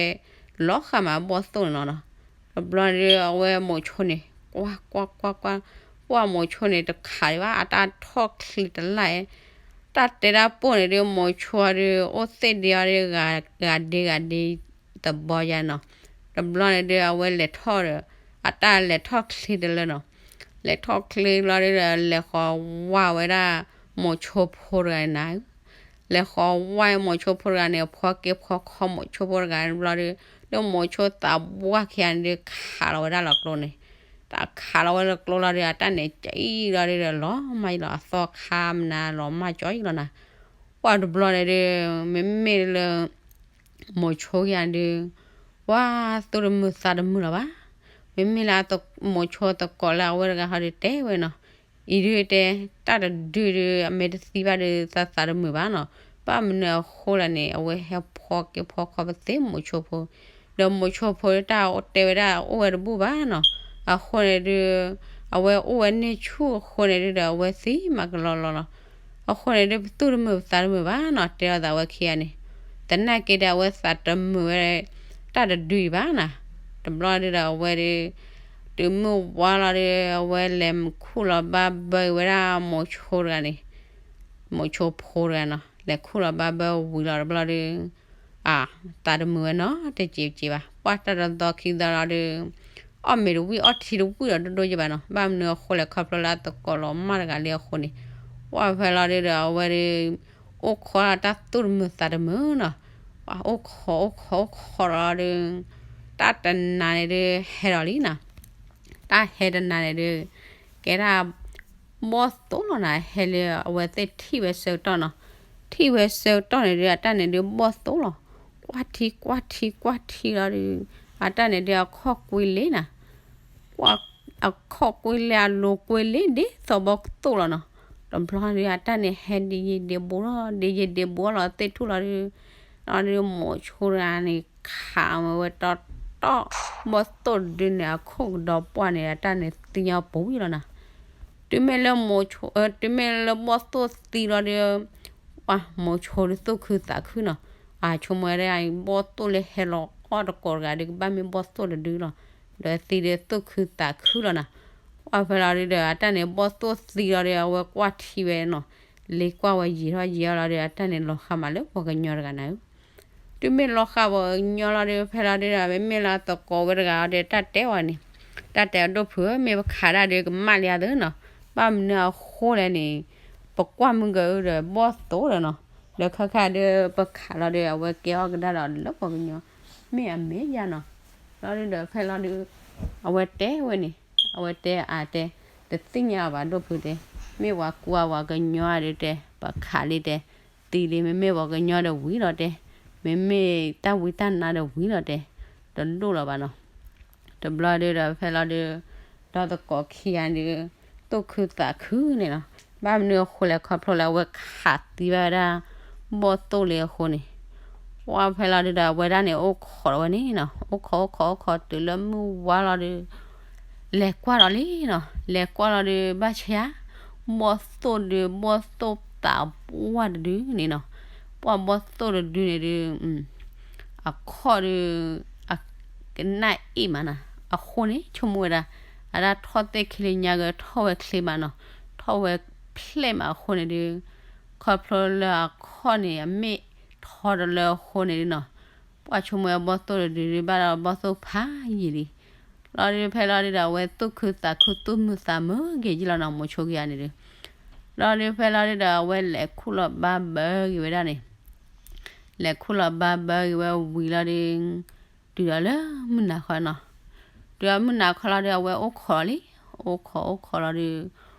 လီၤဃာ်မးဘီၣ်သိၣ်န့ၣ်လီၤနီၤ. တဘျီန့ၣ်ဒုး အဝဲမိၤဆိန့ၣ် ကွၢ်ကွၢ်ကွၢ်ကွၢ်, ပှၢ်မိၤဆိန့ၣ်တခးဒံးဘၣ် အတၢ်ထီၣ်ချ့တလၢ်, တၢ်တဲတၢ်ပိၢ်န့ၣ်ဒုး မိၤဆိဒုး အိၣ်သ့ၣ်ဒ့အီၤဒုး ဂၤဒ့ဂၤဒ့သဘီယါနီၤ. တဘျီန့ၣ်ဒုး အဝဲလဲၤထီၣ်ဒီး အတၢ်လဲၤထီၣ်ချ့တလၢနီၤ. လဲၤထီၣ်ချ့လီၤဒုးဒီး လဲၤဃီၤဝါဝဲဒၣ် မိၤဆိဖိတဂၤန့ၣ်နၤ, လဲၤဃီၤဝါမိၤဆိဖိတဂၤန့ၣ် ဖီက့ၤဖီခီမိၤဆိဖိတဂၤန့ၣ်ဘျီဒုး, လၢမိၤဆိသးပှၢ်ခံဂၤန့ၣ်ဒုး ခးလီၤဝဲဒၣ်လီၤကျိန့ၣ်, တၢ်ခးလီၤဝဲလီၤကျိလီၤဒုး အတၢ်န့ၣ်ကၠီလီၤဒုးဒီး လီၤမၢ်ယံၢ်လီၤ အသီခါမနုၤလီၤမၢ်ကၠီလီၤနၤ. ပှၢ်တဘျီန့ၣ်ဒုး မ့မ့ၢ်လၢ မိၤဆိခံဂၤဒုး ပှၢ်သူၣ်တမုာ်သးတမုာ်လီၤဘၣ်. မ့မ့ၢ်လၢမိၤဆိသကိးလၢအဝဲတဂၤဟီဒုးတဲဝဲနီၤ, အံၤဒုးတဲ တၢ်တဒုဒုး အမ့ၢ်တသံဘၣ်ဒုး သးသးတမုာ်ဘၣ်နီၤ. ဘၣ်မနုၤအဃိလဲၣ်န့ၣ် အဝဲဟဲဖီက့ၤဖီခီပသ့မိၤဆိဖိ, ဒီးမိၤဆိဖိတၢ်တဲဝဲဒၣ်အိၣ်ဝဲတဘူၣ်ဘၣ်နီၤ. အဃိန့ၣ်ဒုး အဝဲအိၣ်ဝဲန့ၢ်ဆူၣ်အဃိန့ၣ်ဒုးဒီး အဝဲသံမးကလီလီလီၤ. အဃိန့ၣ်ဒုး ပသူၣ်တမုာ်ပသးတမုာ်ဘၣ်နီၤ တဲအီၤသးဝဲခံဂၤန့ၣ်, သနာ်က့ဒီး အဝဲသးတမုာ်ဝဲ တၢ်တဒုအံၤဘၣ်နီၤ. တဘျီဒုးဒီး အဝဲဒုး တုၤမုၢ်ဝါလီၤဒုး အဝဲလဲၤခူၣ်လီၤဘၣ်ဘၢဝဲဒၣ်မိၤဆိတဂၤန့ၣ်, မိၤဆိဖိတဂၤနီၤ လဲၤခူၣ်လီၤဘၣ်ဘၢဝံၤလီၤတဘျီဒုး အသးတမုာ်ဝဲနီတစဲးစဲးဘၣ်. ပှၢ်တၢ်တသီခံသီလီၤဒုး အီၣ်မ့ၤတဝံၣ်အီထံတဝံၣ်ဒီးဒိၣ်ဒိၣ်ယံၢ်ဘၣ်နီၤ. ဘၣ်မနုၤအဃိလဲၣ် ခီဖျိလၢအသကိးလီၤမၢ်တဂၤလံအဃိန့ၣ်, ပှၢ်ဖဲလီၤဒုးဒီး အဝဲဒုး အိၣ်ခိးတၢ်သူၣ်တမုာ်သးတမုာ်နီၤ. ပှၢ်အိၣ်ခိးအိၣ်ခိးအိၣ်ခိးလီၤဒုး တၢ်တနၤန့ၣ်ဒုး ဟဲဒီးလံနီၤ. တၢ်ဟဲတနၤန့ၣ်ဒုး ကဲဒၣ် ဘီၣ်သိၣ်လီၤနၤ ဟဲလၢအဝဲသ့ၣ်ထံၣ်ဝဲဆၢကတီၢ်နီၤ. ထံၣ်ဝဲဆၢကတီၢ်န့ၣ်ဒုး အတၢ်န့ၣ်ဒုးဘီၣ်သိၣ်လီၤ. ကွၢ်ထံကွၢ်ထံကွၢ်ထံလီၤဒုး အတၢ်န့ၣ်ဒုး အခီၣ်ကွ့လ့နၤ အခီၣ်ကွ့လ့အလိၤကွ့လ့ဒ်သိးဘီၣ်သိၣ်လီၤနီၤ. တဘျီဒုး အတၢ်န့ၣ်ဟဲဒ်ယံာ်ဒ်ဘူးလီၤ ဒ်ယံာ်ဒ်ဘူးလီၤသ့ၣ်ထူၣ်လီၤဒုး လီၤဒုးမိၤဆိတဂၤန့ၣ် ခးဝဲတီတီ ဘီၣ်သိၣ်တဒုန့ၣ် အခိၣ်ကဒီးပှၢ်န့ၣ် အတၢ်န့ၣ်သံညီပူၤဝံၤလီၤနၤ. တုၤမ့ၢ်လၢမိၤဆိ တုၤမ့ၢ်လၢဘီၣ်သိၣ်သံလီၤဒုး ပှၢ်မိၤဆိဒုးသူၣ်ခုသးခုနီၤ. အဆိကမိၣ်ဝဲဒၣ် ဘီၣ်သိၣ်လၢဟဲလီၤအီၣ်တကိးတဂၤဒုး ကဘၣ်မ့ၢ်ဘီၣ်သိၣ်တဒုလီၤ. ဒီးသံဒုးသူၣ်ခုသးခုလီၤနၤ. ပှၢ်ဖဲလီၤဒုးဒီး အတၢ်န့ၣ်ဘီၣ်သိၣ်သံလီၤဒုး အဝဲကွၢ်ထံဝဲနီၤ. လ့ကွၢ်ဝဲယံာ်ထီၣ်ယံာ်ထီၣ်လီၤဒုး အတၢ်န့ၣ်လီၤဃာ်မးလၢပှၤကညီတဂၤနၤဧၢ တုၤမ့ၢ်လီၤဃာ်ပှၤကညီလီၤဒုး ဖဲလီၤဒုးဒီး မ့မ့ၢ်လၢသကိးဝဲတဂၤအီၤဒီး တၢ်တဲဝဲန့ၣ်, တၢ်တဲအဒိၣ်ဖုဧၢ မ့ၢ်ပခးဒၣ်ဒုးကမၣ်လံဧါသ့နီၤ. ဘၣ်မနုၤအဃိလဲၣ်န့ၣ် ပကွၢ်မုၢ်ကၤအုဒီးဘီၣ်သိၣ်ဒီးနီၤ. ဒီးခါခါဒုးပခးလီၤဒုး အဝဲကဲအီၣ်ကဒါဒီးလၢပှၤကညီ မ့ၢ်အမဲာ်ယါနီၤ. လီၤဒုးဒီးဖဲလီၤဒုး အဝဲတဲဝဲန့ၣ်, အဝဲတဲအါတဲ, တသ့ၣ်ညါအီၤဘၣ်ဒိၣ်ဖုတဲ, မ့ၢ်ပှၤကူအပှၤကညီဧါဒုးတဲ, ပခးလံတဲ, သံလံ မ့မ့ၢ်ပှၤကညီဒီးဝံၤလီၤတဲ, မ့မ့ၢ်တၢ်ဝံတၢ်နါဒီးဝံၤလီၤတဲ, တလိၣ်လီၤဘၣ်နီၤ. တဘျီဒုးဒီးဖဲလီၤဒုး ဒီသကိးခံဂၤဒုး သူၣ်ခုသးခုန့ၣ်လီၤ. ဘၣ်မနုၤအဃိလဲၣ် ခီဖျိလၢအဝဲခးသံဘၣ်ဝဲဒၣ် ဘီၣ်သိၣ်လံအဃိန့ၣ်, ပှၢ်ဖဲလီၤဒုးဒီး အဝဲဒၣ်န့ၣ်အိၣ်ခိးဝဲန့ၣ်နီၤ, အိၣ်ခိးအိၣ်ခိးအိၣ်ခိးတုၤလၢမုၢ်ဝါလီၤဒုး လဲၤကွၢ်ဒီးလံနီၤ, လဲၤကွၢ်လီၤဒုး ဘၣ်ဆၣ် ဘီၣ်သိၣ်ဒုး ဘီၣ်သိၣ်သးပှၢ်တဒုန့ၣ်နီၤ, ပှၢ်ဘီၣ်သိၣ်တဒုန့ၣ်ဒုး အခီၣ်ဒုး အကနၣ်အ့ၣ်မးနီၤ, အဃိန့ၣ် ဆိကမိၣ်ဝဲဒၣ် အဒၣ်ထီၣ်သ့ၣ်ချ့လၢညါက့ၤ ထီၣ်ဝဲချ့မးနီၤ, ထီၣ်ဝဲဖျဲၣ်မးအဃိန့ၣ်ဒုး ခီဖျိလၢအခီၣ်န့ၣ် အမ့ၢ်ထီတလၢအဃိန့ၣ်ဒုးနီၤ, ပှၢ်ဆိကမိၣ်ဝဲဘီၣ်သိၣ်တဒုဒုး ဘၣ်ဒီးဘီၣ်သိၣ်ဖးယံာ်လံ, ဘျီဒုးဖဲလီၤဒုးဒီး အဝဲသူၣ်ခုသးခုသူၣ်မုာ်သးမုာ်က့ၤယံလီၤနီၤ မိၤဆိက့ၤယၤန့ၣ်ဒုး. ဘျီဒုးဖဲလီၤဒုးဒီး အဝဲလဲၤခူၣ်လီၤဘါဘၢက့ၤဝဲဒၣ်န့ၣ်, လဲၤခူၣ်လီၤဘါဘၢက့ၤဝဲဝံၤလီၤဒုး, တုၤဒီးလၢမုၢ်နၤခီနီၤ, တုၤဒီးမုၢ်နၤခီလီၤဒုး အဝဲအိၣ်ခိးလံ, အိၣ်ခိးအိၣ်ခိးလီၤ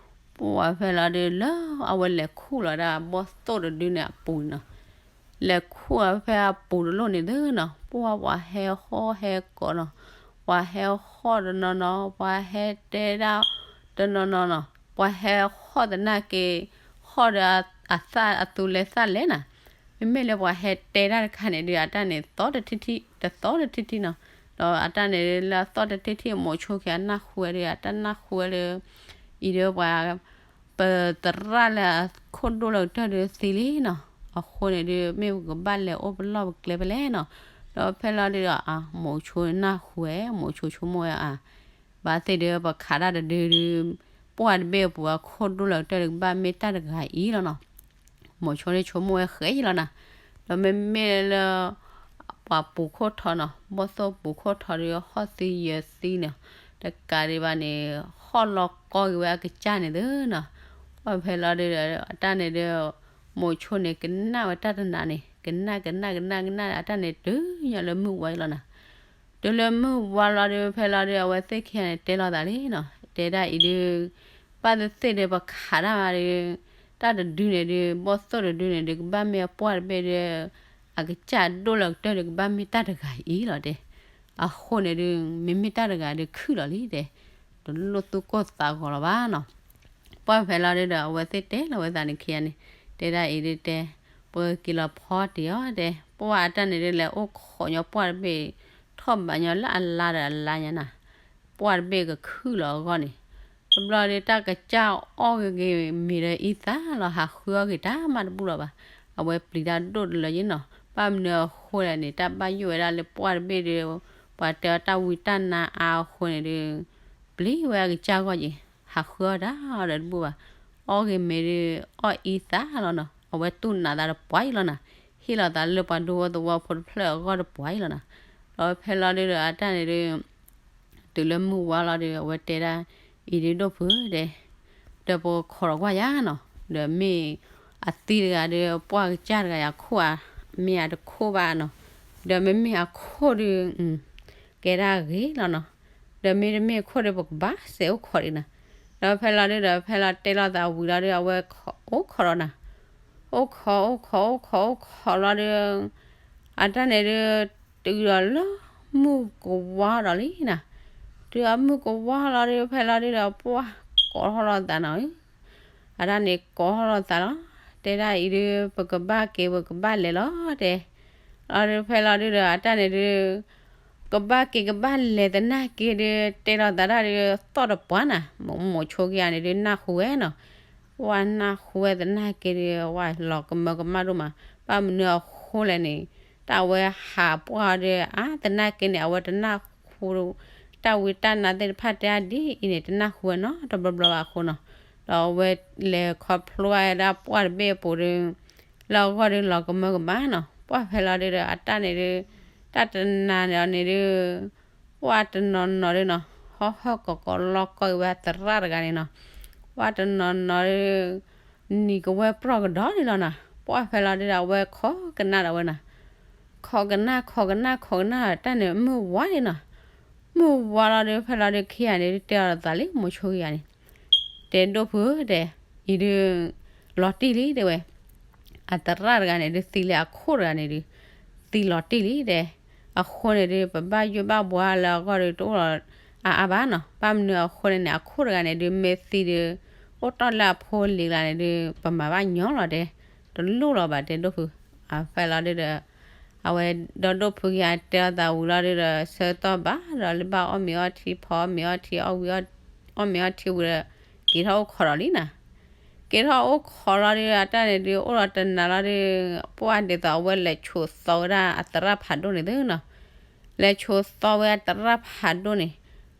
ဒုး, ပှၢ်ဖဲလီၤဒုး လၢအဝဲလဲၤခူၣ်လီၤဒၣ်ဘီၣ်သိၣ်တဒုန့ၣ်အပူၤန့ၣ်နီၤ, လဲၤခူၣ်အဖဲအပူၤတလိၣ်န့ၣ်သ့နီၤ, ပှၢ်ပှၤဟဲဟီၣ်ဟဲကီးနီၤ, ပှၤဟဲဟီၣ်တနီၤနီၤ, ပှၤဟဲတဲဒၣ်တနီၤနီၤနီၤ, ပှၤဟဲဟီၣ်သနာ်က့, ဟီၣ်ဒီးအသၣ်အသူလဲၤသၣ်လဲၤနၤ, မ့မ့ၢ်လၢပှၤဟဲတဲတၢ်တခါန့ၣ်ဒုး အတၢ်န့ၣ်သီတထံၣ်ထံၣ် တသီတထံၣ်ထံၣ်နီၤ, ဒီးအတၢ်န့ၣ်လၢအသီတထံၣ်ထံၣ် မိၤဆိက့ၤအနၢ်ဟူဝဲဒုး အတၢ်နၢ်ဟူဝဲလၢ အံၤဒုးပှၤ ပသရၣ်လၢအခိၣ်ဒိၣ်လၢကတၢၢ်ဒုးသံလံနီၤ, အဃိန့ၣ်ဒုး မ့ၢ်ပကဘၣ်လဲၤအိၣ်ပလီၢ်ပကျဲဖဲလဲၣ်နီၤ, ဒီးဖဲလီၤဒုးဒီး အမိၤဆိနၢ်ဟူဝဲ မိၤဆိဆိကမိၣ်ဝဲအါ ဘၣ်သ့ၣ်ဒုး ပခးတၢ်တဒုဒုး ပှၢ်တဘ့ၣ်အပူၤအခိၣ်ဒိၣ်လၢကတၢၢ်ဒုးကဘၣ်မ့ၢ်တၢ်တဂၤအံၤလီၤနီၤ, မိၤဆိဒုးဆိကမိၣ်ဝဲဃဲအံၤလီၤနၤ, ဒီးမ့မ့ၢ်လၢ ပှၤပူၤခိၣ်ထီနီၤ, ဘီၣ်သိၣ်ပူၤခိၣ်ထီဒုးဟီၣ်သံယၢၤသံနီၤ, တကးဒံးဘၣ်န့ၣ် ဟီၣ်လီၤကီက့ၤဝဲအကစၢ်န့ၣ်သ့နီၤ, ပှၢ်ဖဲလီၤဒုးဒီး အတၢ်န့ၣ်ဒုး မိၤဆိန့ၣ် ကနၣ်ဝဲတၢ်တနၤန့ၣ် ကနၣ်ကနၣ်ကနၣ်ကနၣ် အတၢ်န့ၣ်တုၤညီလၢမုၢ်ဝါအံၤလီၤနၤ, တုၤလၢမုၢ်ဝါလီၤဒုး ဖဲလီၤဒုး အဝဲသ့ၣ်ခံဂၤန့ၣ် တဲလိာ်သးလံနီၤ, တဲဒၣ်အံၤဒုး ဘၣ်သ့ၣ်သ့ၣ်ဒုး ပခးတၢ်မးဒုး တၢ်တဒုန့ၣ်ဒုး ဘီၣ်သိၣ်တဒုန့ၣ်ဒုး ကဘၣ်မ့ၢ်အပှၢ်တဘ့ၣ်ဒုး အကစၢ်ဒိၣ်လၢကတၢၢ်ဒုး ကဘၣ်မ့ၢ်တၢ်တဂၤအံၤလီၤတဲ, အဃိန့ၣ်ဒုး မ့မ့ၢ်တၢ်တဂၤဒုးခုၣ်လီၤလံတဲ, တလိၣ်သူၣ်ကိၢ်သးဂီၤလီၤဘၣ်နီၤ, ပှၢ်ဖဲလီၤဒုးဒီး အဝဲသ့ၣ်တဲလီၤဝဲသးန့ၣ်ခံဂၤန့ၣ်, တဲဒၣ်အံၤဒုးတဲ, ပက့ၤလီၤဖီတ့ၢ်အီၤတဲ, ပှၢ်အတၢ်န့ၣ်ဒုး လဲၤအိၣ်ခိးညီပှၢ်တဘ့ၣ် ထီၣ်ဘးညီလၢအလါဒီးအလါညါနၤ, ပှၢ်တဘ့ၣ်ကခုၣ်လီၤအဂီၢ်န့ၣ်, တဘျီဒုး တၢ်ကစၢ်အီၣ်ဂ့ၤဂ့ၤမ့ၤဒီးအံသၣ်လီၤ ဟးဃုအီၣ်က့ၤတၢ်မးတဘူၣ်လီၤဘၣ်, အဝဲပျံၤတၢ်ဒိၣ်တလၢယ့နီၤ, ဘၣ်မနုၤအဃိလဲၣ်န့ၣ် တၢ်ဘၣ်ယိၣ်ဝဲဒၣ်လၢပှၢ်တဘ့ၣ်ဒုး ပှၤတဲအီၤတၢ်ဝံတၢ်နါအါအဃိန့ၣ်ဒုး ပျံၤဝဲအကစၢ်ဂီၢ်က့ၤ, ဟးဃုအီၣ်တၢ်အီၣ်ဒီးတဘူၣ်ဘၣ်, အီၣ်ဂ့ၤမ့ၤဒုး အီၣ်အံသၣ်လီၤနီၤ, အဝဲတူၢ်နးသးတပှၢ်အံၤလီၤနၤ, ဟ့ၣ်လီၤသးလၢပှၤဒူဖိသဝီဖိတဖျၢၣ်အဂီၢ်တပှၢ်အံၤလီၤနၤ, ဒီးဖဲလီၤဒုးဒီး အတၢ်န့ၣ်ဒုး တုၤလၢမုၢ်ဝါလီၤဒုး အဝဲတဲဒၣ် အံၤဒုးဒိၣ်ဖုတဲ, ဒီးပခိးထီၣ်ကွၢ်ယၤနီၤ, ဒီးမ့ၢ်အသံတဂၤဒီး ပှၢ်ကစၢ်တဂၤယၤခိၣ်ဧါ, မ့ၢ်အတခိၣ်ဘၣ်နီၤ, ဒီးမ့မ့ၢ်အခိၣ်ဒုး ကဲဒၣ်ဂ့ၤလီၤနီၤ, ဒီးမ့တမ့ၢ်အခိၣ်ဒီး ပကဘၣ်စဲးအိၣ်ခိးဒံးနီၤ, ဒီးဖဲလီၤဒုးဒီး ဖဲလီၤတဲလိာ်သးဝံၤလီၤဒုး အဝဲအိၣ်ခိးဒီးနၤ, အိၣ်ခိး အိၣ်ခိး အိၣ်ခိး အိၣ်ခိးလီၤဒီး အတၢ်န့ၣ်ဒုး တုၤဒီးလၢမုၢ်ကဝါဒီးလံနၤ, တုၤဒီးမုၢ်ကဝါလီၤဒုး ဖဲလီၤဒုးဒီး ပှၢ်ကိးထီၣ်လိာ်သးနီၤ, အတၢ်န့ၣ်ကိးထီၣ်လိာ်သးလီၤ, တဲဒၣ်အံၤဒုး ပကဘၣ်က့ၤ ပကဘၣ်လဲၤလီၤတဲ, လီၤဒုးဖဲလီၤဒုးဒီး အတၢ်န့ၣ်ဒုး ကဘၣ်က့ၤကဘၣ်လဲၤသနာ်က့ဒုး တဲလိာ်သးတၢ်ဒုး သီၣ်တပှၢ်နၤ, မိၤဆိက့ၤယၤန့ၣ်ဒုး နၢ်ဟူဝဲနီၤ, ပှၢ်နၢ်ဟူဝဲသနာ်က့ဒုး ဝဲလီၤကမၢကမၣ်ဒိၣ်မး, ဘၣ်မနုၤအဃိလဲၣ်န့ၣ် တၢ်အဝဲဟးပှၢ်ဒုး အါသနာ်က့န့ၣ် အဝဲတနၢ်ဟူ တၢ်ဝံတၢ်နါသ့ၣ်တဖၣ်တဲအါဒ်အံၤန့ၣ် တနၢ်ဟူဝဲနီတဘျီဘျီဘၣ်အဃိနီၤ, ဒီးအဝဲလဲၤခီဖျိဝဲဒၣ်ပှၢ်တဘ့ၣ်အပူၤဒုး လၢအဂီၢ်ဒုးလီၤကမၢကမၣ်နီၤ, ပှၢ်ဖဲလီၤဒုးဒီး အတၢ်န့ၣ်ဒုး တၢ်တနၤန့ၣ်န့ၣ်ဒုး ပှၢ်တနီၤနီၤဒုးနီၤ ဟီၣ်ဟၢၣ်ကီးကီးလီၢ်ကီၢ်က့ၤဝဲသရၣ်တဂၤန့ၣ်နီၤ, ပှၢ်တနီၤနီၤဒုး နံၤကဝဲၢ်ပြီၢ်ကဒီးန့ၣ်လီၤနၤ, ပှၢ်ဖဲလီၤဒုးဒီး အဝဲခိးကနၣ်ဒီးဝဲနၤ, ခိးကနၣ် ခိးကနၣ် ခိးကနၣ် တၢ်န့ၣ်မုၢ်ဝါန့ၣ်နီၤ, မုၢ်ဝါလီၤဒုး ဖဲလီၤဒုး ခံဂၤန့ၣ်ဒုး တဲအီၤသးလံ မိၤဆိက့ၤယၤန့ၣ်, တဲဒိၣ်ဖုတဲ, အံၤဒုး လီၤတံၢ်လံတဲဝဲ, အသရၣ်တဂၤန့ၣ်ဒုး သံလၢအခိၣ်တဂၤန့ၣ်ဒုး သံလီၤတံၢ်လံတဲ, အဃိန့ၣ်ဒုး ပဘၣ်ယိၣ်ဘၣ်ဘှါလၢအဂီၢ်ဒုး တအိၣ်လီၤအါအါဘၣ်နီၤ, ဘၣ်မနုၤအဃိန့ၣ်န့ၣ် အခိၣ်တဂၤန့ၣ်ဒုး မ့ၢ်သံဒုး အိၣ်တီၢ်လၢအဖိလံၤကျါန့ၣ်ဒုး ပမၤဘၣ်ညီလီၤတဲ, တလိၣ်လီၤဘၣ်တဲဒိၣ်ဖု, အဖဲလီၤဒုးဒီး အဝဲဒီးဒိၣ်ဖုက့ၤတဲအီၤသးဝံၤလီၤဒုးဒီး ဆၢကတီၢ်ဘၣ်ဒီးလၢဘၣ်အီၣ်မ့ၤအီထံ ဖီအီၣ်မ့ၤအီထံ အီၣ်ဝံၤအီၣ်မ့ၤအီထံဝံၤဒီး က့ၤထီၣ်အိၣ်ခိးဒီးလံနၤ, က့ၤထီၣ်အိၣ်ခိးလီၤဒုး အတၢ်န့ၣ်ဒုး အိၣ်ဒီးတနၤလီၤဒုး ပှၢ်ဒ်သိးအဝဲလဲၤဆိးသီဝဲဒၣ်အသရၣ်ဖးဒိၣ်န့ၣ်သ့နီၤ, လဲၤဆိးသီဝဲအသရၣ်ဖးဒိၣ်န့ၣ်,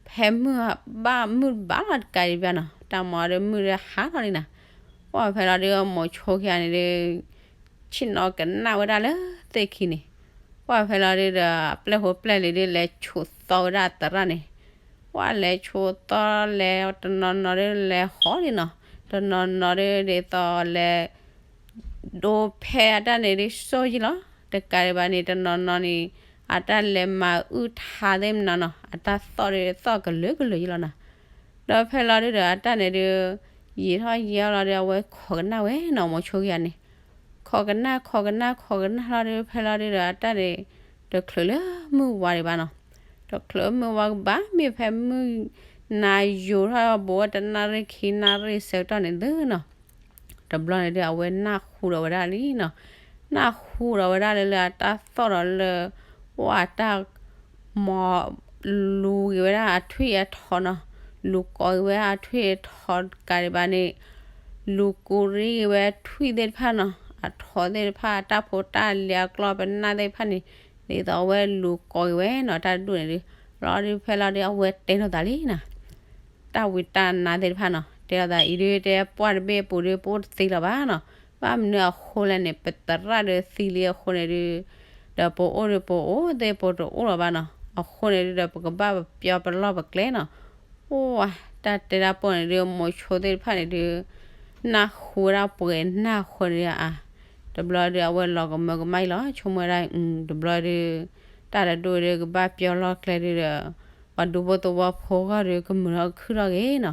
ဖဲမုၢ်ဘၣ်မုၢ်ဘၣ်လီၤတကးဒံးဘၣ်နီၤ, တၢ်မၤဒီးမုၢ်ဒီးဟါထီၣ်လံနၤ, ပှၢ်ဖဲလီၤဒုး မိၤဆိက့ၤန့ၣ်ဒုး ဆ့ၣ်နီၤကနၣ်ဝဲဒၣ်လၢသ့ၣ်ခံန့ၣ်, ပှၢ်ဖဲလီၤဒုးဒီး အပျဲၢ်ဖိပျဲၢ်လံၤဒုး လဲၤဆိးသီဝဲဒၣ်အသရၣ်န့ၣ်, ပှၢ်လဲၤဆိသီလဲၤတနီၤနီၤဒီးလဲၤဟီဒံးနီၤ, တနီၤနီၤဒီးဒ်သိးလဲၤ ဒိဖဲအတၢ်န့ၣ်ဒုးစိၢ်ယံလီၤ. တကးဒံးဘၣ်န့ၣ် တနီၤနီၤန့ၣ် အတၢ်လဲၤမၤအုၣ်ထါသ့ၣ်မနုၤနီၤ, အတၢ်သီၣ်ဒုးသီၣ်ကလုာ်ကလုာ်ယံလီၤနီၤ. ဒီးဖဲလီၤဒုးဒီးအတၢ်န့ၣ်ဒုး ယံာ်ထီၣ်ယံာ်အလီၤဒီး အဝဲခိးကနၣ်ဝဲနီၤ မိၤဆိခံဂၤန့ၣ်, ခိးကနၣ်ခိးကနၣ်ခိးကနၣ်လီၤဒီး ဖဲလီၤဒုးဒီးအတၢ်န့ၣ် တချုးလၢမုၢ်ဝါဒံးဘၣ်နီၤ. တချုးမုၢ်ဝါကဘၣ် မ့ၢ်ဖဲမုၢ်နၤယိာ်ထီၣ်ဘိးဝဲတနၣ်ရံၣ်ခံနၣ်ရံၣ်ဆၢကတီၢ်န့ၣ်သုနီၤ. တဘျီန့ၣ်ဒုး အဝဲနၢ်ဟူဒီးဝဲဒၣ်လံနီၤ. နၢ်ဟူဒီးဝဲဒၣ်လၢ လၢအတၢ်သီၣ်ဒီးလၢ ဝဲတၢ် မီၤ လူၤက့ၤဝဲဒၣ်အထွံၣ်အထိးနီၤ, လူၤကိးက့ၤဝဲဒၣ်အထွံၣ်အထိးတကးဒံးဘၣ်န့ၣ် လူၤကူရံက့ၤဝဲထွံၣ်သ့ၣ်တဖၣ်နီၤ, အထိးသ့ၣ်တဖၣ် တၢ်ဖိတၢ်လံၤအကျီၢ်ပနၢ်သ့ၣ်တဖၣ်န့ၣ် ဒ်သိးအဝဲလူၤကိးက့ၤဝဲနီၤ တၢ်တဒူၣ်န့ၣ်ဒုး, လီၤဒုးဖဲလီၤဒုး အဝဲတဲလိာ်သးလံနီၤ. တၢ်ဝံတၢ်နါသ့ၣ်တဖၣ်နီၤ, တဲလိာ်သးအံၤဒုး တဲပှၢ်တဘ့ၣ်အပူၤဒုး ပအိၣ်တသ့လၢၤဘၣ်နီၤ. ဘၣ်မနုၤအဃိလဲၣ်န့ၣ် ပသရၣ်ဒုးသံလံအဃိန့ၣ်ဒုး ဒီးပအိၣ်ဒုးပအိၣ်သ့ၣ်ပတအိၣ်လၢၤဘၣ်နီၤ. အဃိန့ၣ်ဒုးဒီး ပကဘၣ်ပပျီပလီၢ်ပကျဲနီၤ. အိၣ်ဝဲ တၢ်တဲတၢ်ပီၢ်န့ၣ်ဒုး မိၤဆိသ့ၣ်တဖၣ်န့ၣ်ဒုး နၢ်ဟူဝဲဒၣ်ပှဲၤနၢ်ဃိန့ၣ်ဒုးအါ, တဘျီဒုး အဝဲလီၤကမၢကမၣ်အံၤလီၤ. ဆိကမိၣ်ဝဲဒၣ် တဘျီဒုး တၢ်တဒူၣ်ဒုး ကဘၣ်ပျီလီၢ်ကျဲဒုးဒီး ပှၤဒူဖိသဝီဖိဂီၢ်ဒုး ကမုာ်ထီၣ်ခုၣ်ထီၣ်ဂ့ၤနီၤ.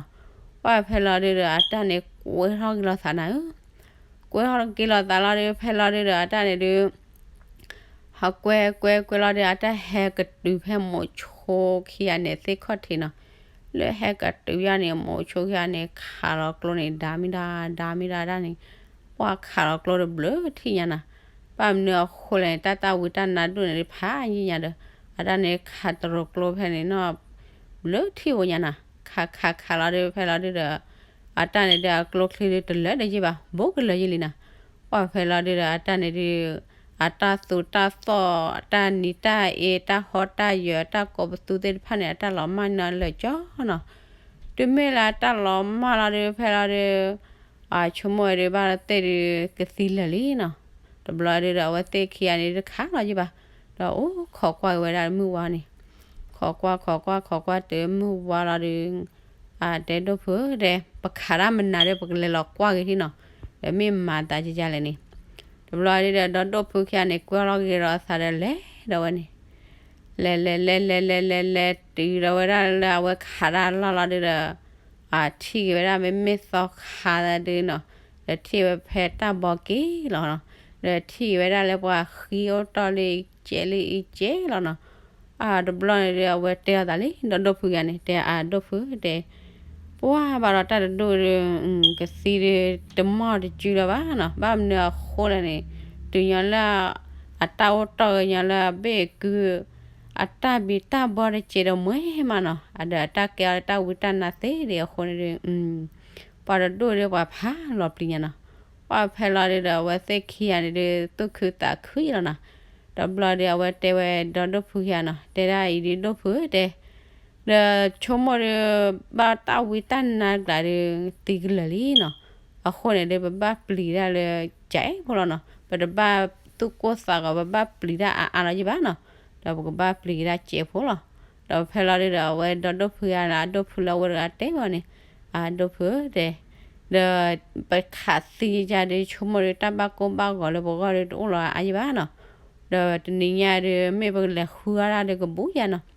ပှၢ်ဖဲလီၤဒုးဒီး အတၢ်န့ၣ်ကွဲထီၣ်က့ၤလိာ်သးနၤဧၢ, ကွဲထီၣ်က့ၤလိာ်သးလီၤဒုး ဖဲလီၤဒုးဒီး အတၢ်န့ၣ်ဒုး ဟးကွဲကွဲကွဲလီၤဒုး အတၢ်ဟဲကတုၤဖဲမိၤဆိခံဂၤန့ၣ် သ့ၣ်ခီၣ်ထံးနီၤ. လၢဟဲကတုၤယၤန့ၣ် မိၤဆိခံဂၤန့ၣ် ခးလီၤကျိန့ၣ် ဒါမံဒါ ဒါမံဒါတၢ်န့ၣ် ပှၢ်ခးလီၤကျိဒီးဘျၢထံၣ်ညါနီၤ. ဘၣ်မနုၤအဃိလဲၣ်န့ၣ် တၢ်တၢ်ဝံတၢ်နါဒိၣ်န့ၣ်ဒုး ဖးယံာ်ညါဒီး အတၢ်န့ၣ်ခးတရိးကျိဖဲန့ၣ်နီၤ ဘျၢထံၣ်ဝဲညါနီၤ. ခးခးခးလီၤဒုး ဖဲလီၤဒုးဒီး အတၢ်န့ၣ်ဒုး အကျိချံဒုးတလၢာ်ဒီးယံာ်ဘၣ် ဘူးကလၢာ်ယံာ်လံနီၤ. ပှၢ်ဖဲလီၤဒုးဒီး အတၢ်န့ၣ်ဒုး အတၢ်သူတၢ်သီၣ် အတၢ်နံၤတၢ်အ့ တၢ်ဟီၣ်တၢ်ယၢၤ တၢ်ကိးပသူသ့ၣ်တဖၣ်န့ၣ် အတၢ်လီၤမၢ်န့ၣ်လၢာ်ကၠီနီၤ. တုၤမ့ၢ်လၢအတၢ်လီၤမၢ်လီၤဒုး ဖဲလီၤဒုး အဆိကမိၣ်ဝဲဒုး ဘၣ်သ့ၣ်ဒုး ကသံလၢာ်လံနီၤ. တဘျီဒုးဒီး အဝဲသ့ၣ်ခံဂၤန့ၣ်ဒုး တခါလီၤယံာ်ဘၣ် ဒီးအိၣ်ခိးကွၢ်က့ၤဝဲဒၣ်မုၢ်ဝါန့ၣ်, ခိးကွၢ်ခိးကွၢ်ခိးကွၢ်တုၤမုၢ်ဝါလီၤဒုး အတဲဒိၣ်ဖုတဲ ပခးတၢ်မနုၤဒီး ပကလဲၤလီၤကွၢ်က့ၤထံနီၤ, ဒီးမ့ၢ်မၤသးကကလဲၣ်န့ၣ်. တဘျီဒုးဒီး ဒီဒိၣ်ဖုခံဂၤန့ၣ် ကွၢ်လီၤက့ၤဒီးအသးဒီးလဲၤဒီးဝဲန့ၣ် လဲၤလဲၤလဲၤလဲၤလဲၤလဲၤလဲၤတုၤဒီးဝဲဒၣ်လၢအဝဲခးတၢ်လီၢ်လီၤဒုးဒီး အထံၣ်က့ၤဝဲဒၣ်မ့မ့ၢ်သီခါသးဒုးနီၤ, ဒီးထံၣ်ဝဲဖဲတၢ်ဘီက့ၤလီၤနီၤ, ဒီးထံၣ်က့ၤဝဲဒၣ်လၢပှၤဃံအိၣ်တီၢ်လၢအံၤကဲးလၢအံၤကဲးလီၤနီၤ. အတဘျီန့ၣ်ဒုး အဝဲတဲအီၤသးလံ ဒီဒိၣ်ဖုခံဂၤန့ၣ် တဲအဒိၣ်ဖုတဲ ပှၢ်ဘၣ်ဒီးတၢ်တဒိၣ်ဒုး ကသံဒုးတမီၢ်တစုလၢၤဘၣ်နီၤ, ဘၣ်မနုၤအဃိလဲၣ်န့ၣ် တုၤညီလၢ အတၢ်အိၣ်တီၢ်ကညီလၢအဘ့ၣ်အကု အတၢ်ဘံၣ်တၢ်ဘီတစဲးဒီးမွဲမးနီၤ, အဒီးအတၢ်ကဲအီၤလၢတၢ်ဝံတၢ်နါသ့ဒံးအဃိန့ၣ်ဒုး ပှၤတဒိၣ်ဒုးပှၤဖးလီၤပျံၤညါနီၤ. ပှၢ်ဖဲလီၤဒုးဒီး အဝဲသ့ၣ်ခံဂၤန့ၣ်ဒုး သူၣ်ခုသးခုယလီၤနီၤ. တဘျီဒုး အဝဲတဲဝဲဒီဒိၣ်ဖုခံဂၤနီၤ, တဲဒၣ်အံၤဒုးဒိၣ်ဖုတဲ ဒီးဆိကမိၣ်ဒုး ဘၣ်တၢ်ဝံတၢ်နါတကျးဒုး သံကလၢာ်လံနီၤ. အဃိန့ၣ်ဒုး ပဘၣ်ပျံၤတၢ်လၢကဲးဖိလီၤနီၤ, ပတဘၣ်သူၣ်ကိၢ်သးဂီၤ ပဘၣ်ပျံၤတၢ်အါအါလီၤယံၤဘၣ်နီၤ, ဒီးပကဘၣ်ပျံၤက့ၤတၢ်ကဲးဖိလီၤ. ဒီးဖဲလီၤဒုးဒီး အဝဲဒီဒိၣ်ဖုဂၤန့ၣ် အဒိၣ်ဖုလၢအဝဲတဂၤတဲဝဲန့ၣ်, အဒိၣ်ဖုတဲ ဒီးပခးသံယါဒုး ဆိကမိၣ်ဒုး တၢ်ဘၣ်ကိၢ်ဘၣ်ဂီၤလၢပဂီၢ်ဒုး တအိၣ်လီၤအါယံၤဘၣ်နီၤ. ဒီးတနံၤညါဒုး မ့ၢ်ပကလဲၤဃုအီၣ်တၢ်ဒုးကဘူးယါနီၤ.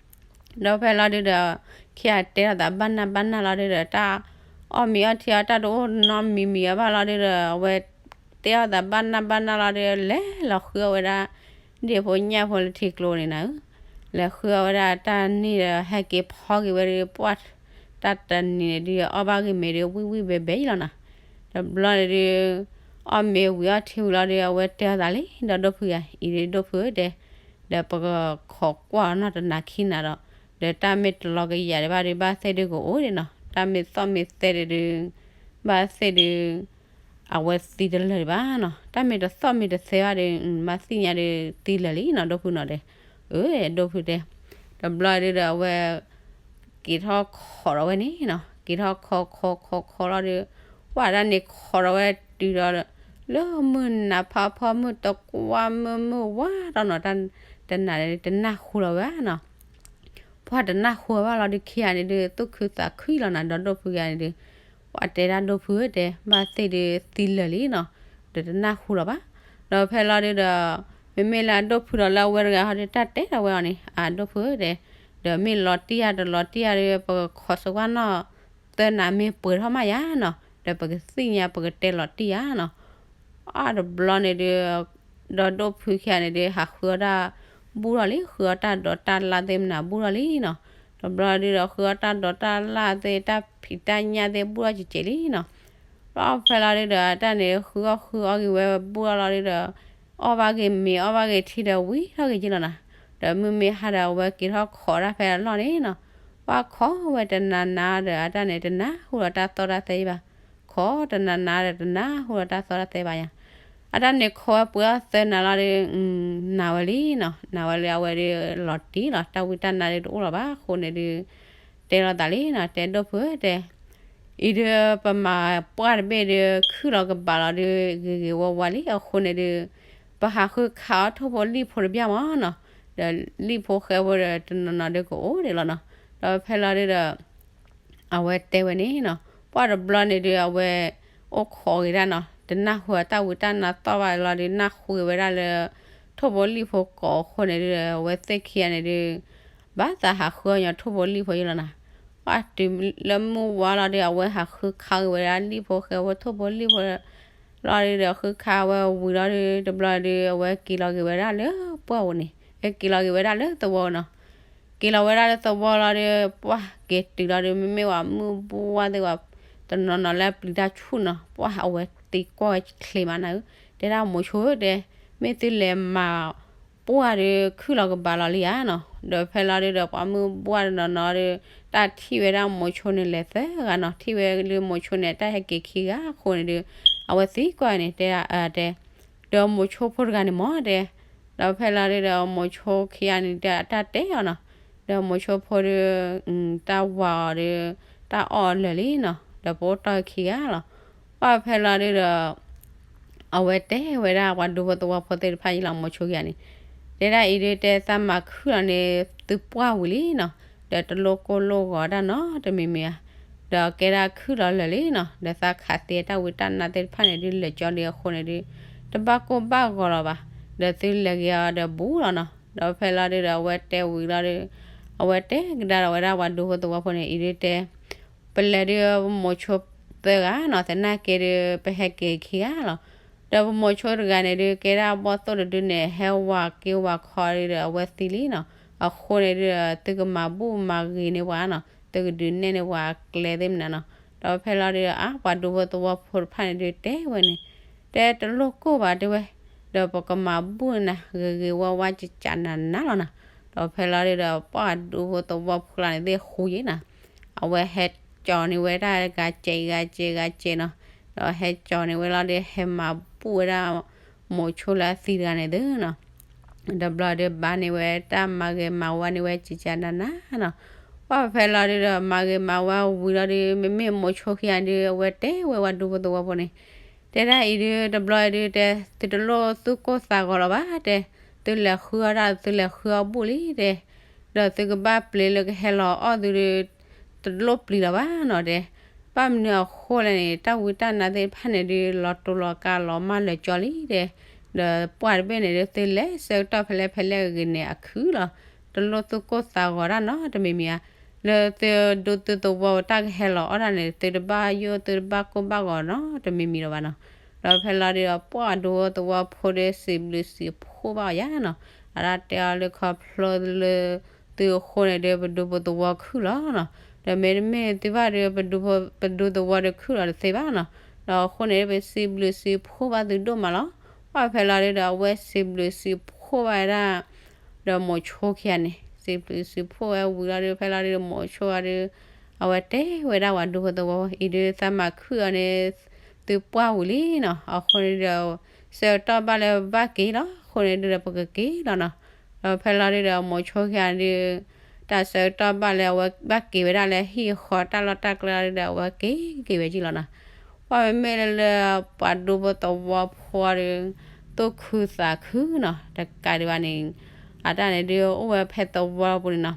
ဒီးဖဲလီၤဒုးဒီး ခံဂၤတဲလိာ်သးဘၣ်နၢ်ဘၣ်နၢ်လီၤဒုးဒီး တၢ်အီၣ်မံၤအီၣ်ထံအီၣ်တၢ်တအိၣ်နီတမံၤမံၤအီၤဘၣ်လီၤဒုးဒီး အဝဲတဲလိာ်သးဘၣ်နၢ်ဘၣ်နၢ်လီၤဒုး လဲၤလီၤဃုအီၣ်ဝဲဒၣ် ဒ့ၣ်ဖိညၣ်ဖိလၢထံကျိန့ၣ်နၤဧၢ, လဲၤဃုအီၣ်ဝဲဒၣ်တၢ်န့ၣ်ဒီး ဟဲက့ၤဖီက့ၤဝဲဒုး ပှၢ်တၢ်တနံၤန့ၣ်ဒုး အီၣ်ဘၣ်ဂ့ၤမ့ၤဒုး ဝံၣ်ဝံၣ်ဘဲဘဲယံၤလီၤနီၤ. တဘျီန့ၣ်ဒုး အီၣ်မ့ၤဝံၤအီၣ်ထံဝံၤလီၤဒုး အဝဲတဲအီၤသးလံ ဒီးဒိၣ်ဖုယါ အံၤဒုးဒိၣ်ဖုတဲ ဒီးပကခိးကွၢ်အီၤနီၢ်တနၤခံနၤဒီး ဒီးတၢ်မ့ၢ်တလီၤကယၤဒံးဘၣ်ဒုး ဘၣ်သ့ၣ်ဒုးကအိၣ်ဒံးနီၤ, တၢ်မ့ၢ်သီၣ်မ့ၢ်သဲဒံးဒုး ဘၣ်သ့ၣ်ဒုး အဝဲသံတလၢာ်ဒံးဘၣ်နီၤ, တၢ်မ့ၢ်တသီၣ်မ့ၢ်တသဲဘၣ်ဒုး ဘၣ်သ့ၣ်ညါဒုး သံလၢာ်လံနီၤ ဒိၣ်ဖုနီၤတဲ, အၢ ဒိၣ်ဖုတဲ, တဘျီဒုးဒီးအဝဲ က့ၤထီၣ်ခိးဒီးဝဲန့ၣ်နီၤ, က့ၤထီၣ်ခိးခိးခိးခိးလီၤဒုး ပှၢ်တၢ်န့ၣ်ခိးဒီးဝဲတုၤဒီး လၢမုၢ်နၤဖးဖီမုၢ်တကွၢ်မုၢ်မုၢ်ဝါထီၣ်နီၤ, တၢ်တနၤတနၢ်ဟူလီၤဝဲနီၤ. ပှၢ်တနၢ်ဟူဘၣ်လီၤဒုး ခံဂၤန့ၣ်ဒုး သူၣ်ခုသးခုလီၤနၤ ဒီးဒိၣ်ဖုခံဂၤန့ၣ်ဒုး, ပှၢ်တဲဒၣ်ဒိၣ်ဖုဧၢ တဲဘၣ်သ့ၣ်ဒုးသံလၢာ်လံနီၤ, ဒီးတနၢ်ဟူလီၤဘၣ်. ဒီးဖဲလီၤဒုးဒီး မ့မ့ၢ်လၢအဒိၣ်ဖုဒီးလၢအဝဲတဂၤဟီဒုး တၢ်တဲဒီးဝဲအီၤန့ၣ် အဒိၣ်ဖုဧၢ တဲ, ဒီးမ့ၢ်လီၤတံၢ်ယၤတလီၤတံၢ်ယၤဒီး ပကခိးစဝါနီၣ် သၢနၤမ့ၢ်ပှဲၤထီၣ်မးယၤနီၤ, ဒီးပကသ့ၣ်ညါ ပကတဲလီၤတံၢ်ယၤနီၤ. အါတဘျီန့ၣ်ဒုး ဒီးဒိၣ်ဖုခံဂၤန့ၣ်ဒုး ဟးဃုအီၣ်တၢ်ဘူၣ်ထီၣ်လံ, ဃုအီၣ်တၢ်ဒိးတၢ်လၣ်သ့ၣ်မနၤဘူၣ်ထီၣ်လံနီၤ. တဘျီဒုးဒီး ဃုအီၣ်တၢ်ဒိးတၢ်လၣ်သ့ၣ် တၢ်ဖံးတၢ်ညၣ်သ့ၣ်ဘူၣ်ထီၣ်ကကဲးလံနီၤ. ဘျီဖဲလီၤဒုးဒီး အတၢ်န့ၣ် ဃုအီၣ်ဃုအီၣ်က့ၤဝဲဘူၣ်ထီၣ်လီၤဒုးဒီး အီၣ်ဘၣ်က့ၤမ့ၤ အီၣ်ဘၣ်က့ၤထံဒီး ဝံၤထီၣ်က့ၤက့လီၤနီၤ. ဒီးမုၢ်မ့ၢ်ဟါဒီး အဝဲက့ၤထီၣ်ခိးတၢ်ဖဲအလီၢ်န့ၣ်နီၤ. ပှၢ်ခိးဝဲတနၤနၤဒီး အတၢ်န့ၣ် တနၢ်ဟူလီၤတၢ်သီၣ်တၢ်သဲဘၣ်. ခိးတနၤနၤဒီး တနၢ်ဟူလီၤတၢ်သီၣ်တၢ်သဲဘၣ်ယၤ. အတၢ်န့ၣ်ခိးဝဲပှဲၤအီၣ်သၢနၤလီၤဒီး နၤဝဲလံနီၤ. နၤဝဲလံ အဝဲဒုးလီၤတံၢ်လီၤ, တၢ်ဝံတၢ်နါဒုးတအိၣ်လီၤဘၣ်အဃိန့ၣ်ဒုး တဲလိာ်သးလံနီၤ, တဲဒိၣ်ဖုဧၢ တဲ အံၤဒုးပမၤပှၢ်တဘ့ၣ်ဒုး ခုၣ်လီၤကဘၣ်လီၤဒုး ဂ့ၤဂ့ၤဝါဝါလံအဃိန့ၣ်ဒုး ပဟးဃုခးအီၣ်ထိၣ်ဖိလံၣ်ဖိတဘျီမးနီၤ, ဒီးလံၣ်ဖိဃဲဖိဒီးတနီၤနီၤဒုးကအိၣ်ဒံးလီၤနီၤ. ဒီးဖဲလီၤဒုးဒီး အဝဲတဲဝဲန့ၣ်နီၤ, ပှၢ်တဘျီန့ၣ်ဒုး အဝဲအိၣ်ခိးက့ၤဒၣ်နီၤ, တနၢ်ဟူအတၢ်ဝံတၢ်နါသီၣ်ဘၣ်လီၤဒုး နၢ်ဟူက့ၤဝဲဒၣ်လၢ ထိၣ်ဖိလံၣ်ဖိကိးအဃိန့ၣ်ဒုး အဝဲသ့ၣ်ခံဂၤန့ၣ်ဒုး ဘၣ်သးဟးဃုအီၣ်ညီထိၣ်ဖိလံၣ်ဖိယလီၤနီၤ. ပှၢ်တုၤလၢမုၢ်ဝါလီၤဒုး အဝဲဟးဃုခးက့ၤဝဲဒၣ်လံၣ်ဖိဃဲဖိထိၣ်ဖိလံၣ်ဖိ လီၤဒုးဒီး ဃုခးဝဲဝံၤလီၤဒုး တဘျီဒုး အဝဲက့ၤလီၤက့ၤဝဲဒၣ်လၢပှၢ်ဧိၤန့ၣ်, အက့ၤလီၤက့ၤဝဲဒၣ်လၢသဝီနီၤ. က့ၤလီၤဝဲဒၣ်လၢသဝီလီၤဒီး ပှၢ်က့ၤတုၤလီၤဒီး မ့မ့ၢ်ဝဲမုၢ်ဘှၢ်သ့ၣ်ဝဲ တနီၤနီၤလၢပျံၤတၢ်ဆူၣ်နီၤ, ပှၢ်အဝဲသံကွၢ်ဝဲချ့မးနၤဧၢ, တဲဒၣ်မိၤဆိဧၢ တဲ မ့ၢ်သုလဲၤမၤပှၢ်ဒီး ခုၣ်လီၤကဘၣ်လီၤလံဧါနီၤ. ဒီးဖဲလီၤဒုးဒီး ပှၢ်မုၢ်ဘှၢ်တနီၤနီၤဒီး တၢ်ထံၣ်ဝဲဒၣ်မိၤဆိန့ၣ်လဲၤသၢဂၤနီၤ, ထံၣ်ဝဲလၢမိၤဆိန့ၣ် တၢ်ဟဲက့ၤခံဂၤအဃိန့ၣ်ဒုး အဝဲသံကွၢ်န့ၣ် တဲဒၣ် တဲ ဒီးမိၤဆိဖိတဂၤန့ၣ်မ့ၢ်တဲ, ဒီးဖဲလီၤဒုးဒီး မိၤဆိခံဂၤန့ၣ် တၢ်တဲအီၤနီၤ, ဒီးမိၤဆိဖိဒုး တၢ်ဝၤအီၤဒီး တၢ်အီၣ်အီၤလၢာ်လံနီၤ, ဒီးပအိၣ်တီၢ်ခံဂၤလီၤ. ပှၢ်ဖဲလီၤဒုးဒီး အဝဲတဲဝဲဒၣ်ပှၤဒူဖိသဝီဖိသ့ၣ်တဖၣ်ယလီၤ မိၤဆိခံဂၤန့ၣ်, တဲဒၣ်အံၤဒုးတဲသးမၤခုၣ်လီၤန့ၣ် သုပှၢ်ဝံၤလံနီၤ, ဒီးတလိၣ်ကိၢ်လိၣ်ဂီၤတၢ်နီတမံၤမံၤဧါ, ဒီးကဲဒၣ်ခုၣ်လီၤလၢာ်လံနီၤ, ဒီးသးခးသံတၢ်ဝံတၢ်နါသ့ၣ်တဖၣ်န့ၣ်ဒုးလၢာ်ကၠီလံအဃိန့ၣ်ဒုး တဘၣ်ကိၢ်ဘၣ်ဂီၤလီၤဘၣ်, ဒီးသုလဲၤက့ၤအီၤဒီးဘူးလီၤနီၤ. ဒီးဖဲလီၤဒုးဒီး အဝဲတဲဝံၤလီၤဒီး အဝဲတဲကဒါဒီးဝဲဒၣ်ပှၤဒူဖိသဝီဖိန့ၣ် အံၤဒုးတဲ ပလဲၤဒုးပမိၤဆိသၢဂၤနီၤ, သနာ်က့ဒုး ပဟဲက့ၤခံဂၤလီၤ. ဒီးပမိၤဆိတဂၤန့ၣ်ဒုး ကဲဒၣ်ဘီၣ်သိၣ်တဒုန့ၣ် ဟဲဝၤက့ၤဝၤခီဒုးဒီး အဝဲသံလံနီၤ, အဃိန့ၣ်ဒုး သုကမၤဘူၣ်မၤဂ့ၤန့ၢ်ပှၤနီၤ, သုကဒုးနဲၣ်န့ၢ်ပှၤအကျဲသ့ၣ်မနုၤနီၤ. ဒီးဖဲလီၤဒုးဒီး အါ ပှၤဒူဖိသဝီဖိတဖၣ်န့ၣ်ဒုးတဲဝဲန့ၣ်, တဲတလိၣ်ကိၢ်ဘၣ်တဲဝဲ, ဒီးပကမၤဘူၣ်နၤ ဂ့ၤဂ့ၤဝါဝါ ကကးနးနးလီၤနီၤ. ဒီးဖဲလီၤဒုးဒီး ပှၤဒူဖိသဝီဖိကျါန့ၣ်သ့ၣ်ဃူယံၤနီၤ, အဝဲဟဲကၠီၤန့ၢ်ဝဲတၢ်ဂၤကဲးဂၤကဲးဂၤကဲးနီၤ, ဒီးဟဲကၠီၤန့ၢ်ဝဲလီၤဒီး ဟဲမၤဘူၣ်ဝဲဒၣ် မိၤဆိလၢအသံတဂၤန့ၣ်သုနီၤ. တဘျီဒုးဘါန့ၢ်ဝဲတၢ်မၤဂ့ၤမၤဝါန့ၢ်ဝဲ ကကးနးနးနီၤ. ပှၢ်ဖဲလီၤဒုးဒီး မၤဂ့ၤမၤဝါဝံၤလီၤဒုး မ့မ့ၢ်မိၤဆိခံဂၤဒုး အဝဲတဲဝဲပှၤဒူဖိသဝီဖိန့ၣ်, တဲဒၣ်အံၤဒုး တဘျီအံၤဒုး တဲ သုတလိၣ်သူၣ်ကိၢ်သးဂီၤလီၤဘၣ်တဲ, သုလဲၤဃုအီၣ်တၢ် သုလဲၤဃုအီၣ်ဘူၣ်လံတဲ ဒီးသုကဘၣ်ပျံၤလၢကဟဲလီၤအီၣ်သုဒီး တလိၣ်ပျံၤလီၤဘၣ်နီၤတဲ. ဘၣ်မနုၤအဃိလဲၣ်န့ၣ် တၢ်ဝံတၢ်နါသ့ၣ်တဖၣ်န့ၣ်ဒုး လီၤတူာ်လီၤကာ်လီၤမၢ်လၢာ်ကၠီလံတဲ, ဒီးပှၢ်တဘ့ၣ်န့ၣ်ဒုး သုလဲၤဆၢကတီၢ်ဖဲလဲၣ်ဖဲလဲၣ်ဂ့ၤဂ့ၤန့ၣ် အခုၣ်လီၤ, တလိၣ်သူၣ်ကိၢ်သးဂီၤတၢ်နီတမံၤမံၤဧါ. လၢသုဒူသုသဝီတၢ်ကဟဲလီၤအီၣ်တၢ်န့ၣ် သုတဘၣ်ယိၣ်သုတဘၣ်ကိၢ်ဘၣ်ဂီၤနီတမံၤမံၤလီၤဘၣ်နီၤ. ဒီးဖဲလီၤဒုးဒီး ပှၢ်ဒူဖိသဝီဖိဒီး စံးဘျုးစံးဖှိၣ်ဘၣ်အီၤယါနီၤ. အတၢ်တဲအီၤလၢခီဖျိလၢသုအဃိန့ၣ်ဒီး ပဒူဖိသဝီခုၣ်လီၤနီၤ. ဒီးမ့တမ့ၢ်သုဘၣ်ဒီး ပဒူဖိ ပဒူသဝီဒီးခုၣ်လီၤတသ့ဘၣ်နီၤ. ဒီးအဃိန့ၣ် ပစံးဘျုးစံးဖှိၣ်ဘၣ်သုဒိၣ်မးလီၤ. ပှၢ်ဖဲလီၤဒုးဒီး အဝဲစံးဘျုးစံးဖှိၣ်ဘၣ်ဝဲဒၣ် ဒီးမိၤဆိခံဂၤန့ၣ် စံးဘျုးစံးဖှိၣ်ဝဲဝံၤလီၤဒုး ဖဲလီၤဒုးဒီး မိၤဆိဂၤဒုး အဝဲတဲဝဲဒၣ်ပှၤဒူဖိသဝီ အံၤဒုးသးမၤခုၣ်အီၤန့ၣ် သုပှၢ်ဝံၤလံနီၤ. အဃိန့ၣ်ဒီး ဆၢကတီၢ်ဘၣ်လၢဘၣ်က့ၤလီၤ အဃိန့ၣ်ဒုးဒီး ပကက့ၤလီၤနီၤ. ဒီးဖဲလီၤဒုးဒီး မိၤဆိခံဂၤဒုး တၢ်ဆၢကတီၢ်ဘၣ်လၢအဝဲဘၣ်က့ၤဝဲဒၣ်လၢဟံၣ်ဃီတၢ်လီၢ်တၢ်ကျဲလီၤဒုးဒီး အဝဲက့ၤက့ၤဝဲက့ၤလီၤနီၤ. ပှၢ်မ့မ့ၢ်လၢ ပှၤဒူဖိသဝီဖိဒီး သူၣ်ခုသးခုနီၤ တကးဒံးဘၣ်န့ၣ် အတၢ်န့ၣ်ဒုးအိၣ်ဝဲဖဲသဝီပူၤန့ၣ်နီၤ.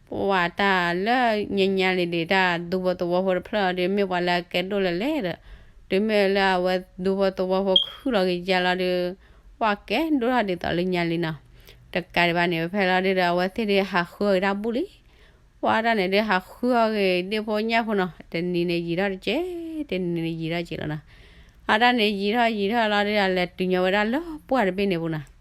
ပှၤတၢ်လၢညါညါလံဒီး တၢ်ဒူဖိသဝီဖိတဖျၢၣ်အီၤဒီး မ့ၢ်ပှၤလၢအကဲဒိၣ်လၢလဲၣ်ဒီး တုၤမ့ၢ်လၢအဝဲဒူဖိသဝီဖိခုၣ်လီၤက့ၤယါလီၤဒီး ပှၤကဲဒိၣ်ထီၣ်ဒ်သိးလၢညါလံနီၤ. တကးဒံးဘၣ်န့ၣ် ဖဲလီၤဒုဒီး အဝဲသ့ၣ်ဒီးဟးဃုအီၣ်က့ၤတၢ်ဘူၣ်လံ ပှၤတၢ်န့ၣ်ဒုးဟးဃုအီၣ်ဂ့ၤ ဒ့ၣ်ဖိညၣ်ဖိနီၤ, တနံၤန့ၣ်ယံာ်ထီၣ်တကဲး, တနံၤန့ၣ်ယံာ်ထီၣ်တကဲးလီၤနီၤ. အတၢ်န့ၣ်ယံာ်ထီၣ်ယံာ်ထီၣ်လီၤဒုး လဲၤတုၤညီဝဲဒၣ်လၢပှၢ်တဘ့ၣ်န့ၣ်ပူၤနီၤ.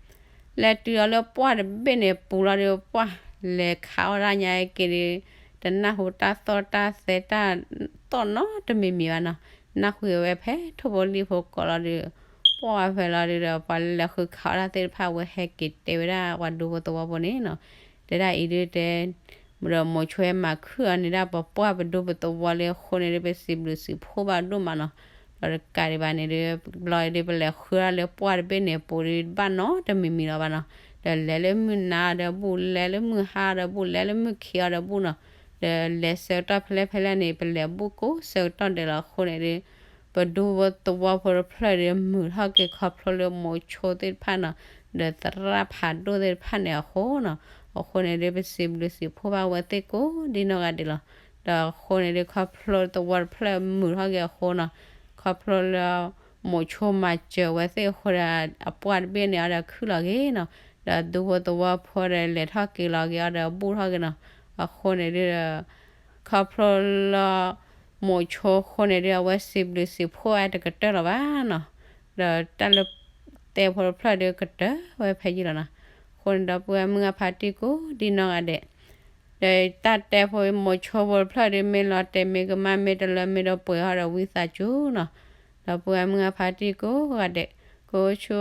လဲၤတုၤအီၤလၢပှၢ်တဘ့ၣ်န့ၣ်ပူၤလီၤဒုး ပှၢ်လဲၤခးအီၣ်တၢ်ညါက့ၤဒီး တနၢ်ဟူတၢ်သီၣ်တၢ်သဲတၢ်တီၢ်နီတမံၤမံၤဘၣ်နီၤ. နၢ်ဟူဝဲဖဲထိၣ်ဖိလံၣ်ဖိကိးလီၤဒုး ပှၢ်ဖဲလီၤဒုးဒီး ပှၤလၢလဲၤဃုခးအီၣ်တၢ်သ့ၣ်တဖၣ် အဝဲဟဲက့ၤတဲဝဲဒၣ်ပှၤဒူဖိသဝီဖိန့ၣ်နီၤ. တဲဒၣ်အံၤဒုးတဲ ဒီးမိၤဆိဟဲမၤခုၣ်အီၤန့ၣ်ဒၣ်ပပှၢ်ပဒူပသဝီလၢအဃိန့ၣ်ဒုး ပစံးဘျုးစံးဖှိၣ်ဘၣ်ဒိၣ်မးနီၤ. ဒီးတကးဒံးဘၣ်န့ၣ်ဒုး ဘျီဒုးပလဲၤဃုအီၣ်လၢပှၢ်တဘ့ၣ်န့ၣ်ပူၤဒုး ဘၣ်နီတမံၤမံၤလီၤဘၣ်နီၤ. ဒီးလဲၤလၢမုၢ်နၤဒီးဘူၣ် လဲၤလၢမုၢ်ဟါဒီးဘူၣ် လဲၤလၢမုၢ်ခံးအီၤဒီးဘူၣ်နီၤ. ဒီးလဲၤဆၢကတီၢ်ဖဲလဲၣ်ဖဲလဲၣ်န့ၣ် ပလဲၤဘူၣ်ကိးဆၢကတီၢ်ဒဲးလီၤအဃိန့ၣ်ဒုး ပဒူဖိသဝီဖိတဖျၢၣ်ဒုး မုာ်ထီၣ်က့ၤခီဖျိလၢမိၤဆိသ့ၣ်တဖၣ်နီၤ, ဒီးသရၣ်ဖးဒိၣ်သ့ၣ်တဖၣ်န့ၣ်အဃိနီၤ. အဃိန့ၣ်ဒုး ပစံးဘျုးစံးဖှိၣ်ဘၣ်ဝဲသ့ၣ်ကိးဒ်နီၢ်ဂၤဒဲးလီၤ. ဒီးအဃိန့ၣ်ဒုး ခီဖျိသဝီတဖျၢၣ်မုာ်ထီၣ်က့ၤအဃိနီၤ, ခီဖျိလၢ မိၤဆိမၤစၢၤဝဲသ့ၣ်အဃိဒီး အပှၢ်တဘ့ၣ်န့ၣ်အီၤဒီးခုၣ်လီၤက့ၤနီၤ, ဒီးဒူဖိသဝီဖိဒီး လဲၤထီၣ်က့ၤလီၤက့ၤအီၤဒီးဘူၣ်ထီၣ်က့ၤနီၤ. အဃိန့ၣ်ဒုး ခီဖျိလၢ မိၤဆိအဃိန့ၣ်ဒုး အဝဲစံးဘျုးစံးဖှိၣ်ဝဲတကတၢၢ်လီၤဘၣ်နီၤ. ဒီးတၢ်လၢ တဲဖိတဖျၢၣ်ဒုးကတၢၢ်ဝဲဖဲယံၤလီၤနီၤ. အဃိန့ၣ်ဒီပုၢ်ဝဲၢ်မုၢ်ဂၢ်ဖါတံၢ်ကိးဒ်နီၢ်ဂၤဒဲး ဒီးတၢ်တဲဖိမိၤဆိဖိတဖျၢၣ်ဒုး မ့ၢ်လီၤတဲာ်မ့ၢ်ကမၣ် မ့ၢ်တလၢမ့ၢ်တပှဲၤဟီဒီးဝံသးစူၤနီၤ. ဒီပုၢ်ဝဲၢ်မုၢ်ဂၢ်ဖါတံၢ်ကိးဂၤဒဲး က